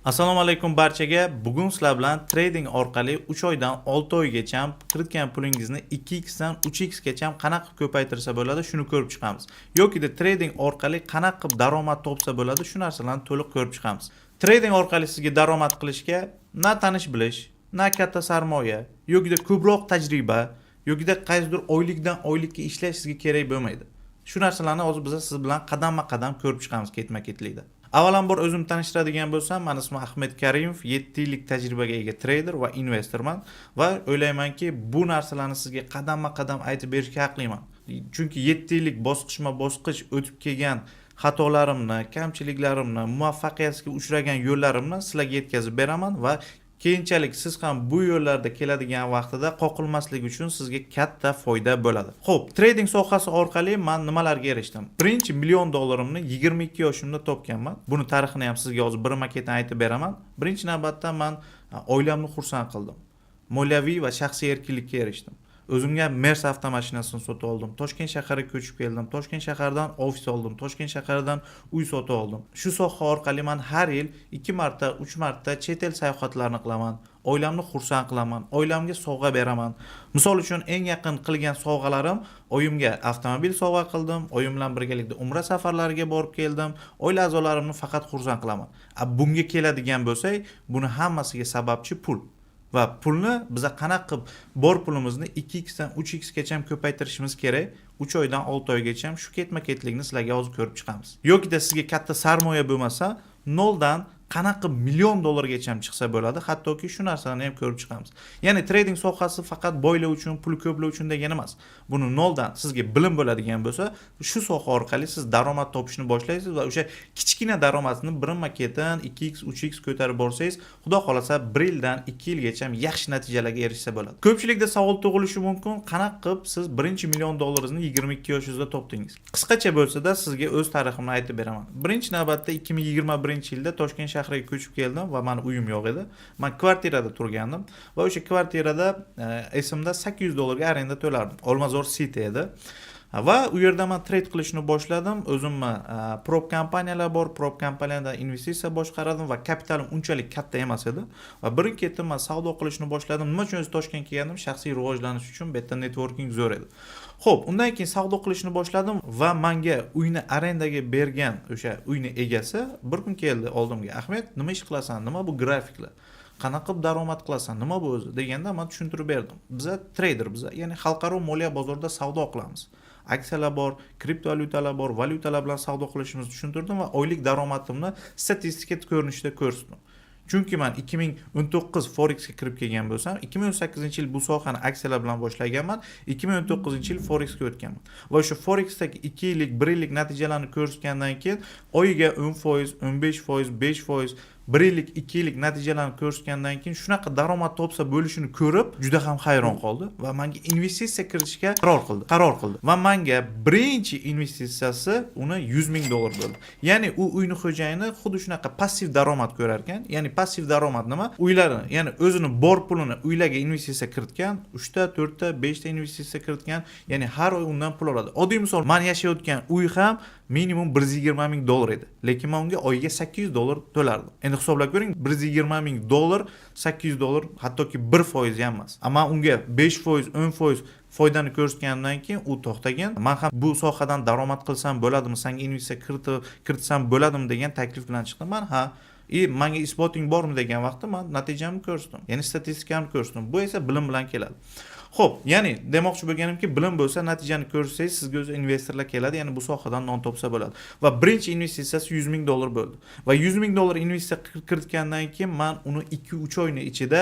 Assalomu alaykum barchaga. Bugun sizlar bilan trading orqali 3 oydan 6 oygacha kiritgan pulingizni 2x dan 3x gacha qanaqa qilib ko'paytirsa bo'ladi, shuni ko'rib chiqamiz. Yokida trading orqali qanaqa qilib daromad topsa bo'ladi, shu narsalarni to'liq ko'rib chiqamiz. Trading orqali sizga daromad qilishga na tanish bilish, na katta sarmoya, yokida ko'proq tajriba, yokida qaysidir oylikdan oylikka ishlash sizga kerak bo'lmaydi. Shu narsalarni hozir biz siz bilan qadamma-qadam ko'rib chiqamiz ketma-ketlikda. Avvalambor o'zimni tanishtiradigan bo'lsam, mani ismim Ahmed Karimov, 7 yillik tajribaga ega treyder va investorman va o'ylaymanki, bu narsalarni sizga qadamma-qadam aytib berishga haqliman. Chunki 7 yillik bosqichma-bosqich o'tib kelgan xatolarimni, kamchiliklarimni, muvaffaqiyatsizga uchragan yo'llarimni sizlarga yetkazib beraman va keyinchalik siz ham bu yo'llarda keladigan vaqtida qoqilmaslik uchun sizga katta foyda bo'ladi. Xo'p, trading sohasi orqali men nimalarga erishdim? Birinchi million dollarimni 22 yoshimda topganman. Buni tarixini ham sizga hozir birma-ketin aytib beraman. Birinchi navbatda men oilamni xursand qildim. Moliyaviy va shaxsiy erkinlikka erishdim. O'zimga Mers avtomashinasini sotib oldim. Toshkent shahariga ko'chib keldim. Toshkent shaharidan ofis oldim. Toshkent shaharidan uy sotib oldim. Shu soha orqali men har yil 2 marta, 3 marta chet el sayohatlarini qilaman. Oilamni xursand qilaman. Oilamga sovg'a beraman. Misol uchun, eng yaqin qilgan sovg'alarim: oyimga avtomobil sovg'a qildim, oyim bilan birgalikda umra safarlariga borib keldim. Oila a'zolarimni faqat xursand qilaman. A bunga keladigan bo'lsak, buni hammasiga sababchi pul. Va pulni biza qanaqa qilib bor pulimizni 2x dan 3x gacha ko'paytirishimiz kerak 3 oydan 6 oygacha, shu ketma-ketlikni sizlarga hozir ko'rib chiqamiz. Yokida sizga katta sarmoya bo'lmasa, noldan qanaqa qilib million dollargacha chiqsa bo'ladi, hattoki shu narsani ham ko'rib chiqamiz. Ya'ni trading sohasi faqat boylar uchun, puli ko'plar uchun degani emas. Buni noldan sizga bilim bo'ladigan bo'lsa, shu soha orqali siz daromad topishni boshlaysiz va o'sha kichkina daromadni birma ketin 2x, 3x ko'tarib borsangiz, xudo xohlasa, 1 yildan 2 yilgacha yaxshi natijalarga erishsa bo'ladi. Ko'pchilikda savol tug'ilishi mumkin: qanaqa qilib siz birinchi million dollaringizni 22 yoshingizda topdingiz? Qisqacha bo'lsa-da, sizga o'z tariximni aytib beraman. Birinchi navbatda 2021 yilda Toshkent shahriga ko'chib keldim va mani uyim yo'q edi. Man kvartirada turgandim va o'sha kvartirada esimda, 800 dollarga arenda to'lardim. Olmazor City edi. Va u yerda man trade qilishni boshladim. O'zimni prop kompaniyalar bor, prop kompaniyada investitsiya boshqarardim va kapitalim unchalik katta emas edi. Va birin ketin man savdo qilishni boshladim. Nima uchun o'zi Toshkentga kelgandim? Shaxsiy rivojlanish uchun, bu yerda networking zo'r edi. Xo'p, undan keyin savdo qilishni boshladim va manga uyni arendaga bergan o'sha uyni egasi bir kun keldi oldimga. "Ahmed, nima ish qilasan? Nima bu grafiklar? Qanaqa qilib daromad qilasan? Nima bu o'zi?" deganda, man tushuntirib berdim. Biza treyder biza, ya'ni xalqaro moliya bozorida savdo qilamiz. Aksiyalar bor, kriptovalyutalar bor, valyutalar bilan savdo qilishimizni tushuntirdim va oylik daromadimni statistika ko'rinishida ko'rsatdim. Chunki man 2019 Forexga kirib kelgan bo'lsam, 2018 yil bu sohani aksiyalar bilan boshlaganman, 2019 yil Forexga o'tganman. Va o'sha Forexdagi 2 yillik, 1 yillik natijalarni ko'rsatgandan keyin oyiga 10%, 15%, 5%, 1 yillik, 2 yillik natijalarni ko'rsatgandan keyin shunaqa daromad topsa bo'lishini ko'rib, juda ham hayron qoldi va menga investitsiya kiritishga qaror qildi. Qaror qildi. Va menga birinchi investitsiyasi uni 100 ming dollar bo'ldi. Ya'ni u uyni xo'jayini xuddi shunaqa passiv daromad ko'rar ekan. Ya'ni passiv daromad nima? Uylarini, ya'ni o'zini bor pulini uylarga investitsiya kiritgan, 3 ta, 4 ta, 5 ta investitsiya kiritgan, ya'ni har oy undan pul oladi. Oddiy misol, man yashayotgan uy ham minimum 120 ming dollar edi. Lekin man unga oyiga 800 dollar to'lardim. Endi hisoblab ko'ring, 120 ming dollar, 800 dollar hattoki 1% ham emas. Ammo unga 5%, 10% foydani ko'rsatgandan keyin u to'xtagan. "Man ham bu sohadan daromad qilsam bo'ladimi, sanga investitsiya kiritib kiritsam bo'ladimi?" degan taklif bilan chiqdim. Man "Ha, и manga isboting bormi?" degan vaqtda man natijamni ko'rsatdim. Ya'ni statistikamni ko'rsatdim. Bu esa bilim bilan keladi. Xo'p, ya'ni demoqchi bo'lganimki, bilim bo'lsa, natijani ko'rsangiz, sizga o'zi investorlar keladi, ya'ni bu sohadan non topsa bo'ladi. Va birinchi investitsiyasi 100 ming dollar bo'ldi. Va 100 ming dollar investitsiya kiritgandan keyin man uni 2-3 oyni ichida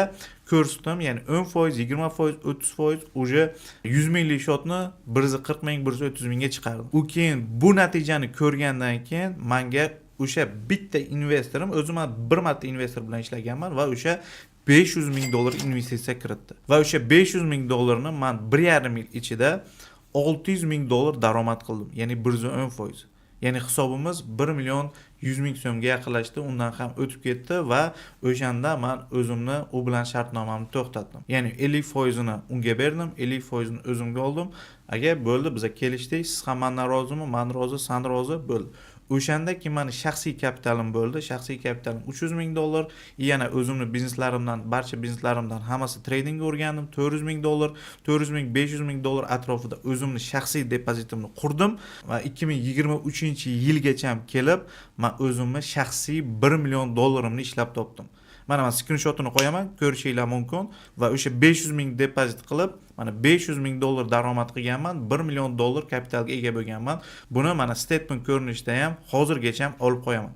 ko'rsatdim, ya'ni 10%, 20%, 30%, уже 100 minglik счёт ni 140 ming, 130 mingga chiqardim. U keyin bu natijani ko'rgandan keyin manga o'sha bitta investorim, o'zim man bir marta investor bilan ishlaganman va o'sha 500 ming dollar investitsiya kiritdi. Va o'sha 500 ming dollarni man 1,5 yil ichida 600 ming dollar daromad qildim. Ya'ni 110%. Ya'ni hisobimiz 1 million 100 ming so'mga yaqinlashdi, undan ham o'tib ketdi va o'shanda man o'zimni u bilan shartnomamni to'xtatdim. Ya'ni 50 foizini unga berdim, 50 foizini o'zimga oldim. "Aka, bo'ldi, biza kelishdik, siz ham mandan rozimi, man rozi, san rozi, bo'ldi." O'shanda keyin mani shaxsiy kapitalim bo'ldi. Shaxsiy kapitalim 300 ming dollar. И yana o'zimni bizneslarimdan, barcha bizneslarimdan hammasi tradingga o'rgandim. 400 ming dollar, 400 ming, 500 ming dollar atrofida o'zimni shaxsiy depozitimni qurdim va 2023 yilgacha kelib man o'zimni shaxsiy 1 million dollarimni ishlab topdim. Mana man skrinshotini qo'yaman, ko'rishinglar mumkin. Va o'sha 500 ming depozit qilib, mana 500 ming dollar daromad qilganman, 1 million dollar kapitalga ega bo'lganman. Buni mana statement ko'rinishida ham hozirgacha ham olib qo'yaman.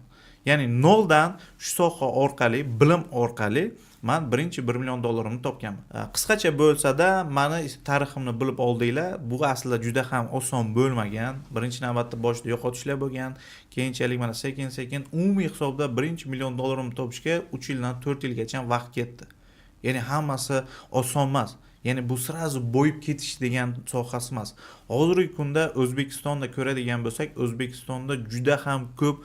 Ya'ni noldan shu soha orqali, bilim orqali man birinchi 1 million dollarimni topganman. Qisqacha bo'lsa-da, mani tariximni bilib oldinglar. Bu aslida juda ham oson bo'lmagan. Birinchi navbatda boshida yo'qotishlar bo'lgan. Keyinchalik mana sekin sekin umumiy hisobda birinchi million dollarimni topishga 3 yildan 4 yilgacha vaqt ketdi. Ya'ni hammasi oson emas. Ya'ni bu сразу boyib ketish degan sohasi emas. Hozirgi kunda O'zbekistonda ko'radigan bo'lsak, O'zbekistonda juda ham ko'p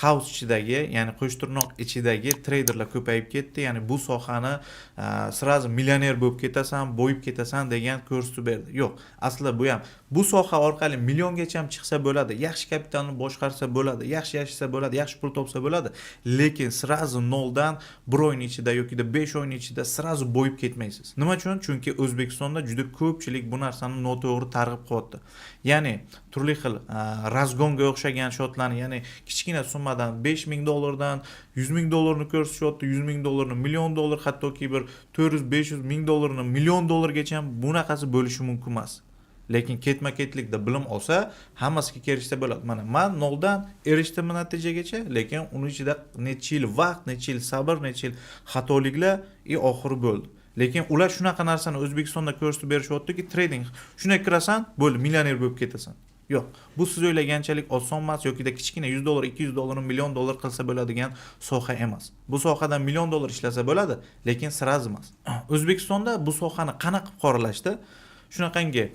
qavs ichidagi, ya'ni qo'shtirnoq ichidagi treyderlar ko'payib ketdi. Ya'ni bu sohani сразу millioner bo'lib ketasan, boyib ketasan degan ko'rsatib berdi. Yo'q, aslida bu ham, bu soha orqali milliongacha ham chiqsa bo'ladi, yaxshi kapitalni boshqarsa bo'ladi, yaxshi yashasa bo'ladi, yaxshi pul topsa bo'ladi, lekin сразу noldan bir oyni ichida yokida 5 oyni ichida сразу boyib ketmaysiz. Nima uchun? Chunki O'zbekistonda juda ko'pchilik bu narsani noto'g'ri targ'ib qilyapti. Ya'ni turli xil разгон ga o'xshagan счёт larni, ya'ni kichkina summadan, 5000 dollardan 100 ming dollarni ko'rsatishyapti, 100 ming dollarni million dollar, hattoki bir 400, 500 ming dollarni million dollargacha ham. Bunaqasi bo'lishi mumkin emas, lekin ketma ketlikda bilim olsa, hammasiga erishsa bo'ladi. Mana man noldan erishdim natijagacha, lekin uni ichida necha yil vaqt, necha yil sabr, necha yil xatoliklar и oxiri bo'ldi. Lekin ular shunaqa narsani O'zbekistonda ko'rsatib berishyaptiki, trading shunday kirasan, bo'ldi, millioner bo'lib ketasan. Yo'q, bu siz o'ylaganchalik oson emas yokida kichkina 100 dollar, 200 dollarni million dollar qilsa bo'ladigan soha emas. Bu sohadan million dollar ishlasa bo'ladi, lekin сразу emas. O'zbekistonda bu sohani qanaqa qilib qoralashdi? Shunaqangi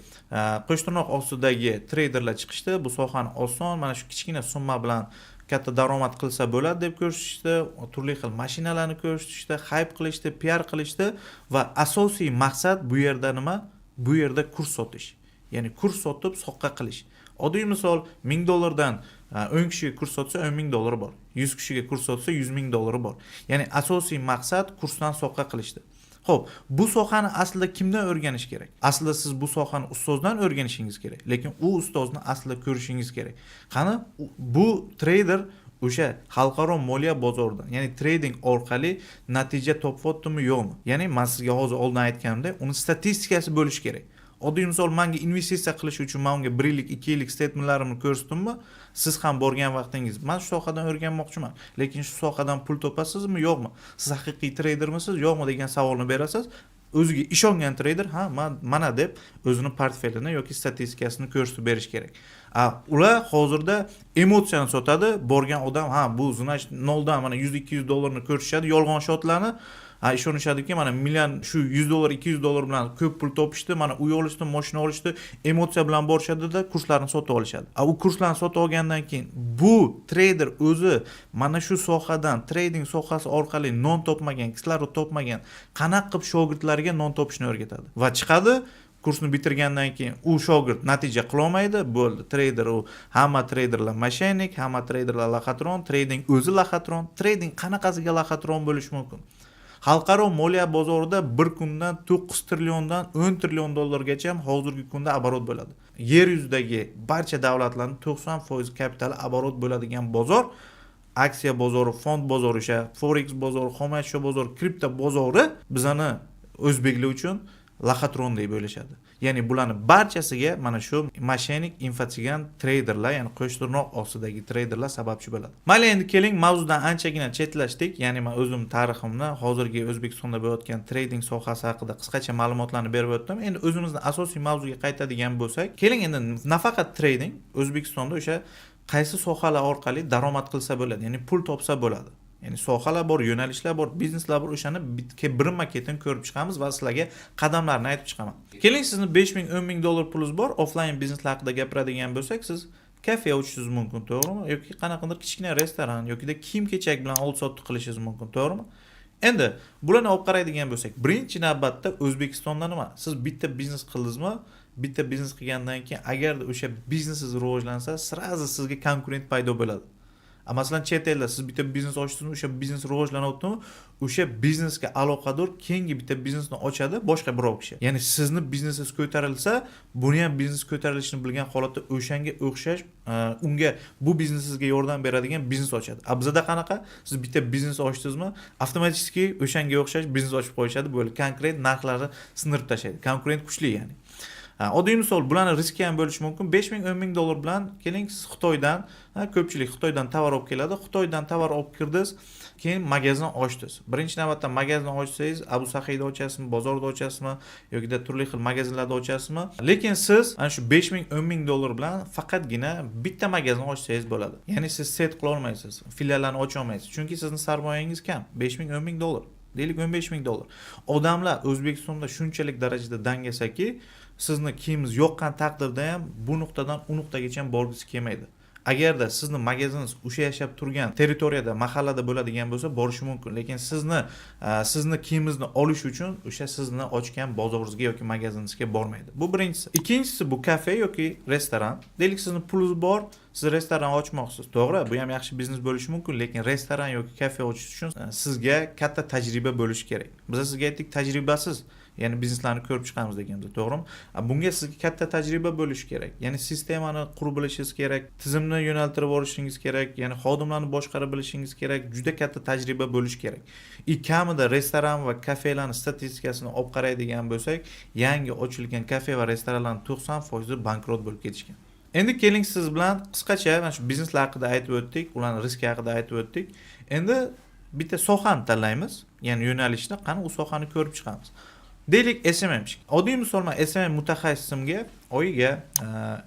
qo'shtirnoq ostidagi treyderlar chiqishdi. Bu sohani oson, mana shu kichkina summa bilan katta daromad qilsa bo'ladi deb ko'rsatishdi, turli xil mashinalarni ko'rsatishdi, хайп qilishdi, piar qilishdi. Va asosiy maqsad bu yerda nima? Bu yerda kurs sotish, ya'ni kurs sotib soqqa qilish. Oddiy misol, 1000 dollardan 10 kishiga kurs sotsa, 10 ming dollari bor, 100 kishiga kurs sotsa, 100 ming dollari bor. Ya'ni asosiy maqsad kursdan soqqa qilishdi. Ho'p, bu sohani aslida kimdan o'rganish kerak? Aslida siz bu sohani ustozdan o'rganishingiz kerak, lekin u ustozni aslida ko'rishingiz kerak. Qani bu treyder o'sha xalqaro moliya bozoridan, ya'ni trading orqali natija topyaptimi, yo'qmi? Ya'ni man sizga hozir oldin aytganimdek, uni statistikasi bo'lishi kerak. Oddiy misol, manga investitsiya qilish uchun man unga bir yillik, 2 yillik statementlarimni ko'rsatdimmi? Siz ham borgan vaqtingiz, man shu sohadan o'rganmoqchiman, lekin shu sohadan pul topasizmi, yo'qmi, siz haqiqiy treydermisiz, yo'qmi degan savolni berasiz. O'ziga ishongan treyder ha, man mana deb o'zini portfelini yoki statistikasini ko'rsatib berish kerak. A ular hozirda emotsiyani sotadi. Borgan odam ha, bu значит noldan mana 100, 200 dollarni ko'rsatishadi, yolg'on счёт larni. Ha, ishonishadiki, mana million, shu 100 dollar, 200 dollar bilan ko'p pul topishdi, mana uy olishdi, moshina olishdi. Emotsiya bilan borishadida, kurslarni sotib olishadi. A u kurslarni sotib olgandan keyin bu treyder o'zi mana shu sohadan, trading sohasi orqali non topmagan, kislorod topmagan, qanaqa qilib shogirdlarga non topishni o'rgatadi? Va chiqadi, kursni bitirgandan keyin u shogird natija qilolmaydi, bo'ldi, treyder u, hamma treyderlar мошенник, hamma treyderlar лохотрон, trading o'zi лохотрон. Trading qanaqasiga лохотрон bo'lishi mumkin? Xalqaro moliya bozorida bir kundan 9 trilliondan 10 trillion dollargacha hozirgi kunda оборот bo'ladi. Yer yuzidagi barcha davlatlarning 90% kapitali оборот bo'ladigan bozor, aksiya bozori, fond bozori, o'sha forex bozori, xomashyo bozori, kripto bozori bizani o'zbeklar uchun лохотрон deb o'ylashadi. Ya'ni bularni barchasiga mana shu мошенник, инфоцыган treyderlar, ya'ni qo'shtirnoq ostidagi treyderlar sababchi bo'ladi. Mayli, endi keling, mavzudan anchagina chetlashdik. Ya'ni man o'zim tariximni, hozirgi O'zbekistonda bo'layotgan trading sohasi haqida qisqacha ma'lumotlarni berib o'tdim. Endi o'zimizni asosiy mavzuga qaytadigan bo'lsak, keling, endi nafaqat trading, O'zbekistonda o'sha qaysi sohalar orqali daromad qilsa bo'ladi, ya'ni pul topsa bo'ladi, ya'ni sohalar bor, yo'nalishlar bor, bizneslar bor, o'shani birma ketin ko'rib chiqamiz va sizlarga qadamlarni aytib chiqaman. Keling, sizni 5000, 10 000 dollar pulingiz bor. Offlayn bizneslar haqida gapiradigan bo'lsak, siz kafe ochishingiz mumkin, to'g'rimi? Yoki qanaqadir kichkina restoran yokida kiyim kechak bilan oldi sotdi qilishingiz mumkin, to'g'rimi? Endi bularni olib qaraydigan bo'lsak, birinchi navbatda O'zbekistonda nima, siz bitta biznes qildingizmi? Bitta biznes qilgandan keyin, agarda o'sha biznesingiz rivojlansa, сразу sizga konkurent paydo bo'ladi. A masalan, chet elda siz bitta biznes ochdingizmi, o'sha biznes rivojlanyaptimi, o'sha biznesga aloqador keyingi bitta biznesni ochadi boshqa biror kishi. Ya'ni sizni biznesingiz ko'tarilsa, buni ham biznes ko'tarilishini bilgan holatda o'shanga o'xshash, unga, bu biznesingizga yordam beradigan biznes ochadi. A bizada qanaqa? Siz bitta biznes ochdingizmi, avtomatik o'shanga o'xshash biznes ochib qo'yishadi. Bo'ldi, konkret narxlarni sindirib tashlaydi, konkurent kuchli. Ya'ni oddiy misol, bularni riski ham bo'lishi mumkin. 5000, 10 000 dollar bilan, keling, siz Xitoydan, ko'pchilik Xitoydan tovar olib keladi, Xitoydan tovar olib kirdingiz, keyin magazin ochdingiz. Birinchi navbatda magazin ochsangiz, Abu Sahiyda ochasizmi, bozorda ochasizmi yokida turli xil magazinlarda ochasizmi, lekin siz ana shu 5000, 10 000 dollar bilan faqatgina bitta magazin ochsangiz bo'ladi. Ya'ni siz сеть qila olmaysiz, filiallarni ocha olmaysiz, chunki sizni sarmoyangiz kam, 5000, 10 000 dollar, deylik, 15 000 dollar. Odamlar O'zbekistonda shunchalik darajada dangasaki, sizni kiyimingiz yoqqan taqdirda ham bu nuqtadan u nuqtagacha borgisi kelmaydi. Agarda sizni magaziningiz o'sha yashab turgan territoriyada, mahallada bo'ladigan bo'lsa, borishi mumkin, lekin sizni kiyimingizni olish uchun o'sha sizni ochgan bozoringizga yoki magaziningizga bormaydi. Bu birinchisi. Ikkinchisi, bu kafe yoki restoran. Deylik, sizni pulingiz bor, siz restoran ochmoqchisiz. To'g'ri, bu ham yaxshi biznes bo'lishi mumkin, lekin restoran yoki kafe ochish uchun sizga katta tajriba bo'lishi kerak. Biz sizga aytdik, tajribasiz, ya'ni bizneslarni ko'rib chiqamiz deganmiz, to'g'rimi? Bunga sizga katta tajriba bo'lishi kerak, ya'ni sistemani qurib bilishingiz kerak, tizimni yo'naltirib borishingiz kerak, ya'ni xodimlarni boshqara bilishingiz kerak, juda katta tajriba bo'lishi kerak. И kamida restoran va kafelarni statistikasini olib qaraydigan bo'lsak, yangi ochilgan kafe va restoranlarni 90% bankrot bo'lib ketishgan. Endi keling, siz bilan qisqacha mana shu bizneslar haqida aytib o'tdik, ularni riski haqida aytib o'tdik. Endi bitta sohani tanlaymiz, ya'ni yo'nalishni. Qani, u sohani ko'rib chiqamiz. Deylik, SMM. Oddiy misol, man SMM mutaxassisimga oyiga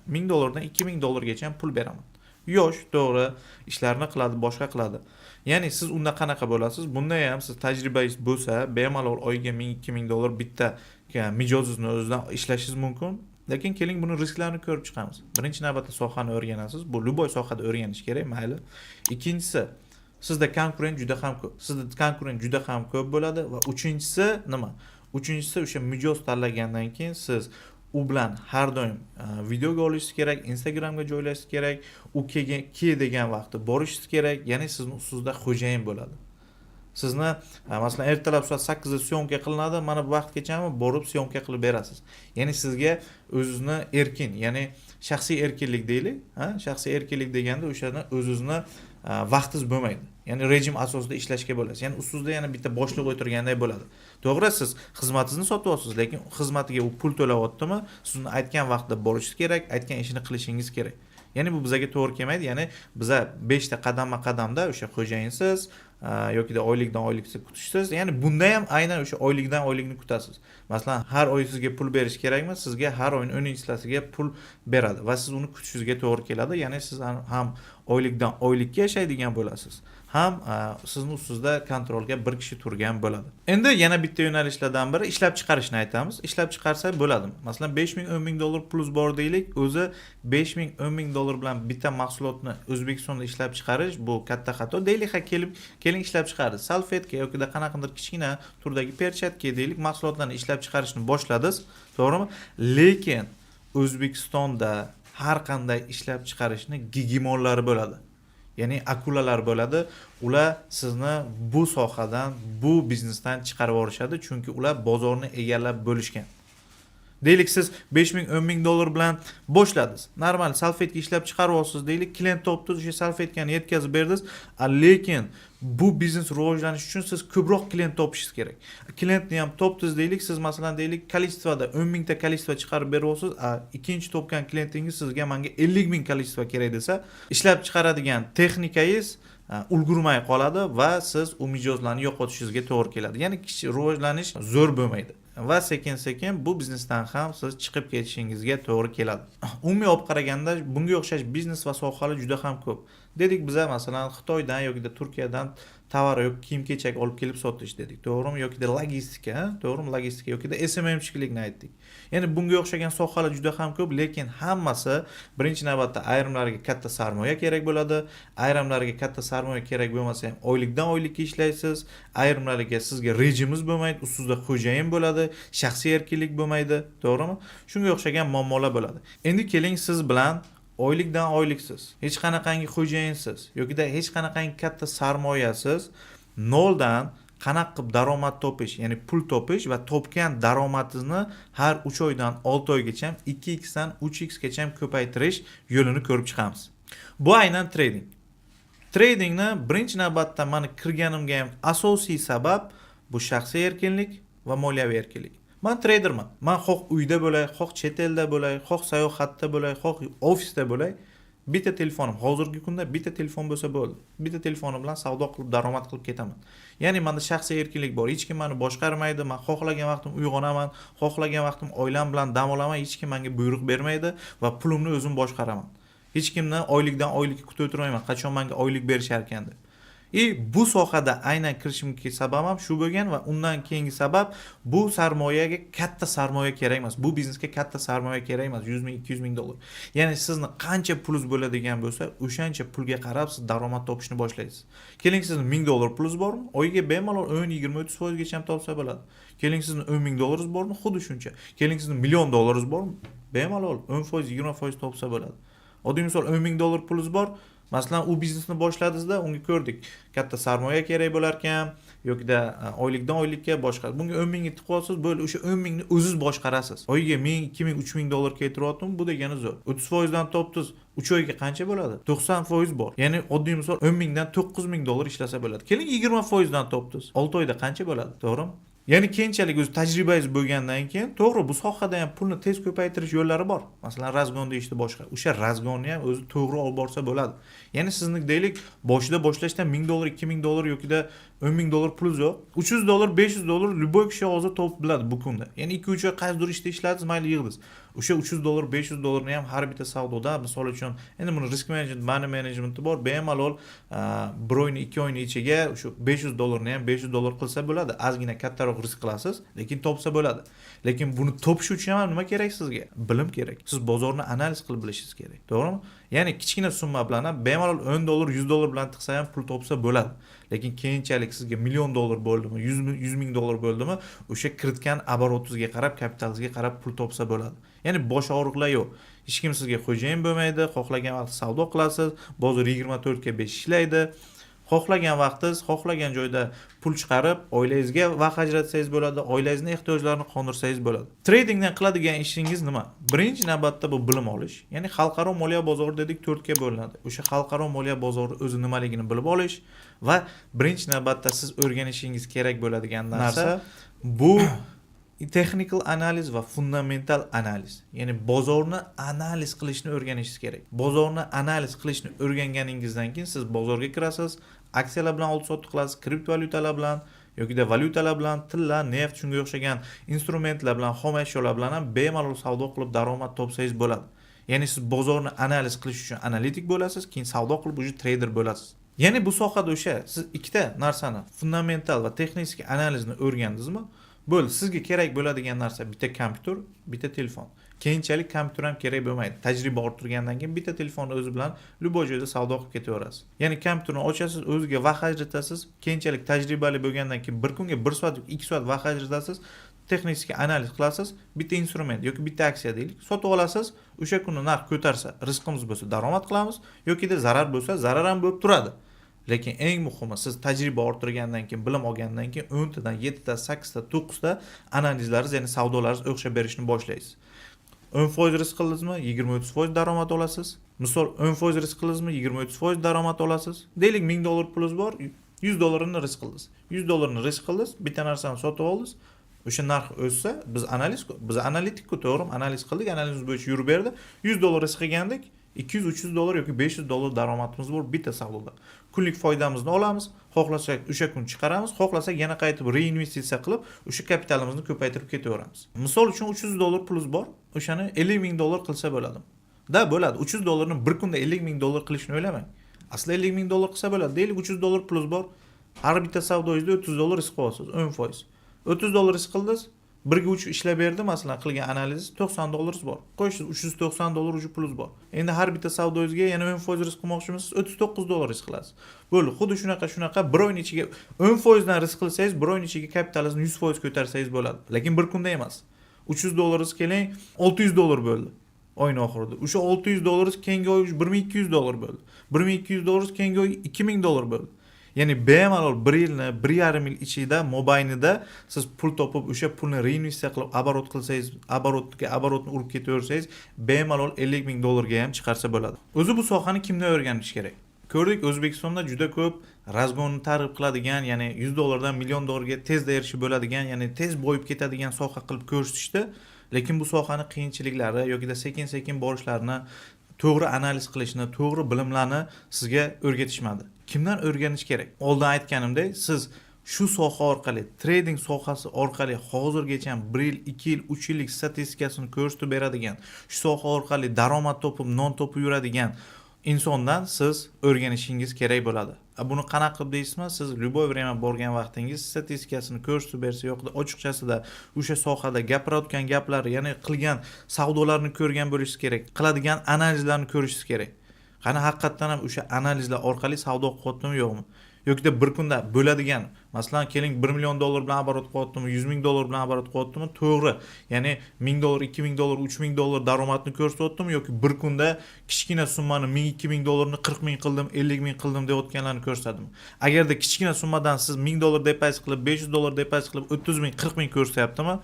1000 dollardan 2000 dollargacha pul beraman. Yosh, to'g'ri, ishlarini qiladi, boshqa qiladi. Ya'ni siz unda qanaqa bo'lasiz? Bunda ham siz tajribangiz bo'lsa, bemalol oyiga 1000, 2000 dollar bitta mijozingizni o'zidan ishlashingiz mumkin. Lekin keling, buni risklarini ko'rib chiqamiz. Birinchi navbatda sohani o'rganasiz. Bu любой sohada o'rganish kerak, mayli. Ikkinchisi, sizda konkurent juda ham ko'p. Sizda konkurent juda ham ko'p bo'ladi va uchinchisi nima? Uchinchisi, o'sha mijoz tanlagandan keyin siz u bilan har doim videoga olishingiz kerak, Instagramga joylashingiz kerak, u kelgan, kel degan vaqtda borishingiz kerak, ya'ni sizni ustingizda xo'jayin bo'ladi. Sizni masalan, ertalab soat 8da syomka qilinadi, mana bu vaqtgachami borib syomka qilib berasiz. Ya'ni sizga o'zizni erkin, ya'ni shaxsiy erkinlik deylik, ha, shaxsiy erkinlik deganda o'shani o'zizni vaqtingiz bo'lmaydi. Ya'ni rejim asosida ishlashga bo'lasiz. Ya'ni ustingizda yana bitta boshliq o'tirganday bo'ladi. To'g'ri, siz xizmatingizni sotyapsiz, lekin xizmatiga u pul to'layaptimi, siz uni aytgan vaqtda borishingiz kerak, aytgan ishini qilishingiz kerak. Ya'ni bu bizaga to'g'ri kelmaydi. Ya'ni biza 5 ta qadamma qadamda o'sha xo'jayinsiz yokida oylikdan oylikni kutishsiz. Ya'ni bunda ham aynan o'sha oylikdan oylikni kutasiz. Masalan, har oy sizga pul berish kerakmi? Sizga har oyning 10-chislasiga pul beradi va siz uni kutishingizga to'g'ri keladi. Ya'ni siz ham oylikdan oylikka yashaydigan bo'lasiz, ham sizni ustingizda kontrolga bir kishi turgan bo'ladi. Endi yana bitta yo'nalishlardan biri ishlab chiqarishni aytamiz. Ishlab chiqarsa bo'ladimi? Masalan, 5000, 10 000 dollar plyus bor deylik. O'zi 5000, 10 000 dollar bilan bitta mahsulotni O'zbekistonda ishlab chiqarish bu katta xato. Deylik, ha, kelib keling, ishlab chiqardi. Salfetka yokida qanaqadir kichkina turdagi perchatka deylik, mahsulotlarni ishlab chiqarishni boshladingiz, to'g'rimi? Lekin O'zbekistonda har qanday ishlab chiqarishni gegemonlari bo'ladi. Ya'ni akulalar bo'ladi. Ular sizni bu sohadan, bu biznesdan chiqarib yuborishadi, chunki ular bozorni egallab bo'lishgan. Deylik, siz 5000, 10 000 dollar bilan boshladingiz. Normal salfetka ishlab chiqaryapsiz deylik, klient topdingiz, o'sha salfetkani yetkazib berdingiz, lekin bu biznes rivojlanishi uchun siz ko'proq klient topishingiz kerak. Klientni ham topdingiz deylik, siz masalan, deylik, количество da 10 mingta количество chiqarib beryapsiz, a ikkinchi topgan klientingiz sizga "Manga 50 ming количество kerak" desa, ishlab chiqaradigan texnikangiz ulgurmay qoladi va siz u mijozlarni yo'qotishingizga to'g'ri keladi. Ya'ni kichik rivojlanish zo'r bo'lmaydi va sekin sekin bu biznesdan ham siz chiqib ketishingizga to'g'ri keladi. Umumiy olib qaraganda, bunga o'xshash biznes va sohalar juda ham ko'p. Dedik biza, masalan, Xitoydan yoki Turkiyadan tovar olib kelib, o'zimizni Tovar yoki kiyim kechak olib kelib sotish dedik, to'g'rimi? Yokida logistika, to'g'rimi? Logistika yokida SMMchilikni aytdik. Ya'ni bunga o'xshagan sohalar juda ham ko'p, lekin hammasi birinchi navbatda ayrimlariga katta sarmoya kerak bo'ladi, ayrimlariga katta sarmoya kerak bo'lmasa ham oylikdan oylikka ishlaysiz, ayrimlariga sizga rejimiz bo'lmaydi, ustida xo'jayin bo'ladi, shaxsiy erkinlik bo'lmaydi, to'g'rimi? Shunga o'xshagan muammolar bo'ladi. Endi keling, siz bilan oylikdan oyliksiz, hech qanaqangi xo'jayinsiz yokida hech qanaqangi katta sarmoyasiz noldan qanaqa qilib daromad topish, ya'ni pul topish va topgan daromadingizni har 3 oydan 6 oygacha 2x dan 3x gacha ko'paytirish yo'lini ko'rib chiqamiz. Bu aynan trading. Tradingni birinchi navbatda mani kirganimga ham asosiy sabab bu shaxsiy erkinlik va moliyaviy erkinlik. Man treyderman. Man xoh uyda bo'lay, xoh chet elda bo'lay, xoh sayohatda bo'lay, xoh ofisda bo'lay, bitta telefonim, hozirgi kunda bitta telefon bo'lsa bo'ldi. Bitta telefonim bilan savdo qilib, daromad qilib ketaman. Ya'ni menda shaxsiy erkinlik bor. Hech kim meni boshqarmaydi. Man xohlagan vaqtim uyg'onaman, xohlagan vaqtim oilam bilan dam olaman, hech kim menga buyruq bermaydi va pulimni o'zim boshqaraman. Hech kimni oylikdan oylikka kutib o'tirmayman, qachon menga oylik berishar ekan deb. И bu sohada aynan kirishimga sabab ham shu bo'lgan va undan keyingi sabab, bu sarmoyaga katta sarmoya kerak emas. Bu biznesga katta sarmoya kerak emas, 100 ming, 200 ming dollar. Ya'ni sizni qancha pulingiz bo'ladigan bo'lsa, o'shancha pulga qarab siz daromad topishni boshlaysiz. Keling, sizni 1000 dollar pulingiz bormi? Oyiga bemalol 10, 20, 30 foizgacha ham topsa bo'ladi. Keling, sizni 10 ming dollaringiz bormi? Xuddi shuncha. Keling, sizni million dollaringiz bormi? Bemalol 10 foiz, 20 foiz topsa bo'ladi. Oddiy misol, 10 ming dollar pulingiz bor. Masalan, u biznesni boshladingizda, unga ko'rdik. Katta sarmoya kerak bo'lar ekan yokida oylikdan oylikka boshqa. Bunga 10 mingni tiqib olsangiz, bo'ldi, o'sha 10 mingni o'zingiz boshqarasiz. Oyiga 1000, 2000, 3000 dollar keltiryaptimi? Bu degani zo'r. 30 foizdan topdingiz, 3 oyga qancha bo'ladi? 90% bor. Ya'ni oddiy misol, 10 mingdan 9000 dollar ishlasa bo'ladi. Keling, 20 foizdan topdingiz. 6 oyda qancha bo'ladi? To'g'rimi? Ya'ni keyinchalik o'zi tajribangiz bo'lgandan keyin, to'g'ri, bu sohada ham pulni tez ko'paytirish yo'llari bor. Masalan, разгон deyishdi boshqa. O'sha разгон ni ham o'zi to'g'ri olib borsa bo'ladi. Ya'ni sizni, deylik, boshida boshlashdan 1000 dollar, 2000 dollar yokida 10 ming dollar pulingiz yo'q. 300 dollar, 500 dollar любой kishi hozir topib biladi bu kunda. Ya'ni 2-3 oy qaysidir ishda ishladingiz, mayli, yig'dingiz. O'sha 300 dollar, 500 dollarni ham har bitta savdoda, misol uchun, endi buni risk management, money managementi bor, bemalol bir oyni, 2 oyni ichiga o'sha 500 dollarni ham 500 dollar qilsa bo'ladi. Ozgina kattaroq risk qilasiz, lekin topsa bo'ladi. Lekin buni topish uchun ham nima kerak sizga? Bilim kerak. Siz bozorni analiz qilib bilishingiz kerak. To'g'rimi? Ya'ni kichkina summa bilan ham bemalol 10 dollar, 100 dollar bilan tiqsa ham pul topsa bo'ladi. Lekin keyinchalik sizga million dollar bo'ldimi, 100 ming dollar bo'ldimi, o'sha kiritgan оборот ingizga qarab, kapitalingizga qarab pul topsa bo'ladi. Ya'ni bosh og'riqlar yo'q. Hech kim sizga xo'jayin bo'lmaydi, xohlagan vaqt savdo qilasiz, bozor 24 ga 5 ishlaydi. Xohlagan vaqtingiz, xohlagan joyda pul chiqarib, oilangizga vaqt ajratsangiz bo'ladi, oilangizni ehtiyojlarini qondirsangiz bo'ladi. Tradingdan qiladigan ishingiz nima? Birinchi navbatda bu bilim olish. Ya'ni xalqaro moliya bozori dedik, to'rtga bo'linadi. O'sha xalqaro moliya bozori o'zi nimaligini bilib olish va birinchi navbatda siz o'rganishingiz kerak bo'ladigan narsa bu texnikal analiz va fundamental analiz. Ya'ni bozorni analiz qilishni o'rganishingiz kerak. Bozorni analiz qilishni o'rganganingizdan keyin siz bozorga kirasiz, aksiyalar bilan oldi sotdi qilasiz, kriptovalyutalar bilan yokida valyutalar bilan, tilla, neft, shunga o'xshagan instrumentlar bilan, xom ashyolar bilan ham bemalol savdo qilib daromad topsangiz bo'ladi. Ya'ni siz bozorni analiz qilish uchun analitik bo'lasiz, keyin savdo qilib уже treyder bo'lasiz. Ya'ni bu sohada o'sha siz ikkita narsani, fundamental va texnik analizni o'rgandingizmi, bo'ldi, sizga kerak bo'ladigan narsa bitta kompyuter, bitta telefon. Keyinchalik kompyuter ham kerak bo'lmaydi. Tajriba orttirgandan keyin bitta telefonni o'zi bilan любой joyda savdo qilib ketaverasiz. Ya'ni kompyuterni ochasiz, o'ziga vaqt ajratasiz, keyinchalik tajribali bo'lgandan keyin bir kunga 1 soat yoki 2 soat vaqt ajratasiz, texnik analiz qilasiz, bitta instrument yoki bitta aksiya deylik, sotib olasiz, o'sha kuni narx ko'tarsa, rizqimiz bo'lsa daromad qilamiz, yokida zarar bo'lsa, zarar ham bo'lib turadi. Lekin eng muhimi, siz tajriba orttirgandan keyin, bilim olgandan keyin 10 tadan 7 ta, 8 ta, 9 ta analizlaringiz, ya'ni savdolaringiz o'xshab berishni boshlaysiz. 10% risk qildingizmi, 20-30% daromad olasiz. Misol, 10% risk qildingizmi, 20-30% daromad olasiz. Deylik, 1000 dollar pulingiz bor, 100 dollarini risk qildingiz. 100 dollarni risk qildingiz, bitta narsani sotib oldingiz. O'sha narx o'ssa, biz analitik-ku, to'g'rimi? Analiz qildik, analizimiz bo'yicha yurib berdi. 100 dollar risk qilgandik, 200-300 dollar yoki 500 dollar daromadimiz bor bitta savdoda. Kunlik foydamizni olamiz, xohlasak o'sha kun chiqaramiz, xohlasak yana qaytib reinvestitsiya qilib, o'sha kapitalimizni ko'paytirib ketaveramiz. Misol uchun, 300 dollar pulingiz bor, o'shani 50 ming dollar qilsa bo'ladimi? Да, bo'ladi. 300 dollarni bir kunda 50 ming dollar qilishni o'ylamang. Aslida 50 ming dollar qilsa bo'ladi. Deylik, 300 dollar pulingiz bor. Har bitta savdoyingizda 30 dollar risk qilyapsiz, 10%. 30 dollar risk qildingiz, 1 ga 3 ishlab berdi, masalan, qilgan analiz 90 dollaringiz bor. Qo'yishsiz, 390 dollar уже pulingiz bor. Endi har bitta savdoyingizga yana 10% risk qilmoqchimisiz? 39 dollar risk qilasiz. Bo'ldi, xuddi shunaqa shunaqa bir oyning ichiga 10% dan risk qilsangiz, bir oyning ichiga kapitalingizni 100% ko'tarsangiz bo'ladi. Lekin bir kunda emas. 300 dollaringiz keling, 600 dollar bo'ldi oyning oxirida. O'sha 600 dollaringiz keyingi oy 1200 dollar bo'ldi. 1200 dollaringiz keyingi oy 2000 dollar bo'ldi. Ya'ni bemalol bir yilni, 1,5 yil ichida, mobaynida siz pul topib, o'sha pulni reinvestitsiya qilib, оборот qilsangiz, оборот ga оборот ni urib ketaversangiz, bemalol 50 ming dollarga ham chiqarsa bo'ladi. O'zi bu sohani kimdan o'rganish kerak? Ko'rdik, O'zbekistonda juda ko'p разгон ni targ'ib qiladigan, ya'ni 100 dollardan million dollarga tezda erishib bo'ladigan, ya'ni tez boyib ketadigan soha qilib ko'rsatishdi. Lekin bu sohani qiyinchiliklari yokida sekin-sekin borishlarini, to'g'ri analiz qilishni, to'g'ri bilimlarni sizga o'rgatishmadi. Kimdan o'rganish kerak? Oldin aytganimdek, siz shu soha orqali, trading sohasi orqali hozirgacha 1 yil, 2 yil, 3 yillik statistikasini ko'rsatib beradigan, shu soha orqali daromad topib, non topib yuradigan insondan siz o'rganishingiz kerak bo'ladi. Buni qanaqa qilib deysizmi? Siz любой время borgan vaqtingiz statistikasini ko'rsatib bersa yoki ochiqchasida o'sha sohada gapirayotgan gaplari, ya'ni qilgan savdolarni ko'rgan bo'lishingiz kerak, qiladigan analizlarni ko'rishingiz kerak. Qani, haqiqatdan ham o'sha analizlar orqali savdo qilyaptimi, yo'qmi? Yokida bir kunda bo'ladigan, masalan, keling, 1 million dollar bilan оборот qilyaptimi, 100 ming dollar bilan оборот qilyaptimi, to'g'ri, ya'ni 1000 dollar, 2000 dollar, 3000 dollar daromadni ko'rsatyaptimi yoki bir kunda kichkina summani 1000, 2000 dollarni 40 ming qildim, 50 ming qildim deyotganlarni ko'rsatadimi? Agarda kichkina summadan siz 1000 dollar depozit qilib, 500 dollar depozit qilib, 30 ming, 40 ming ko'rsatyaptimi,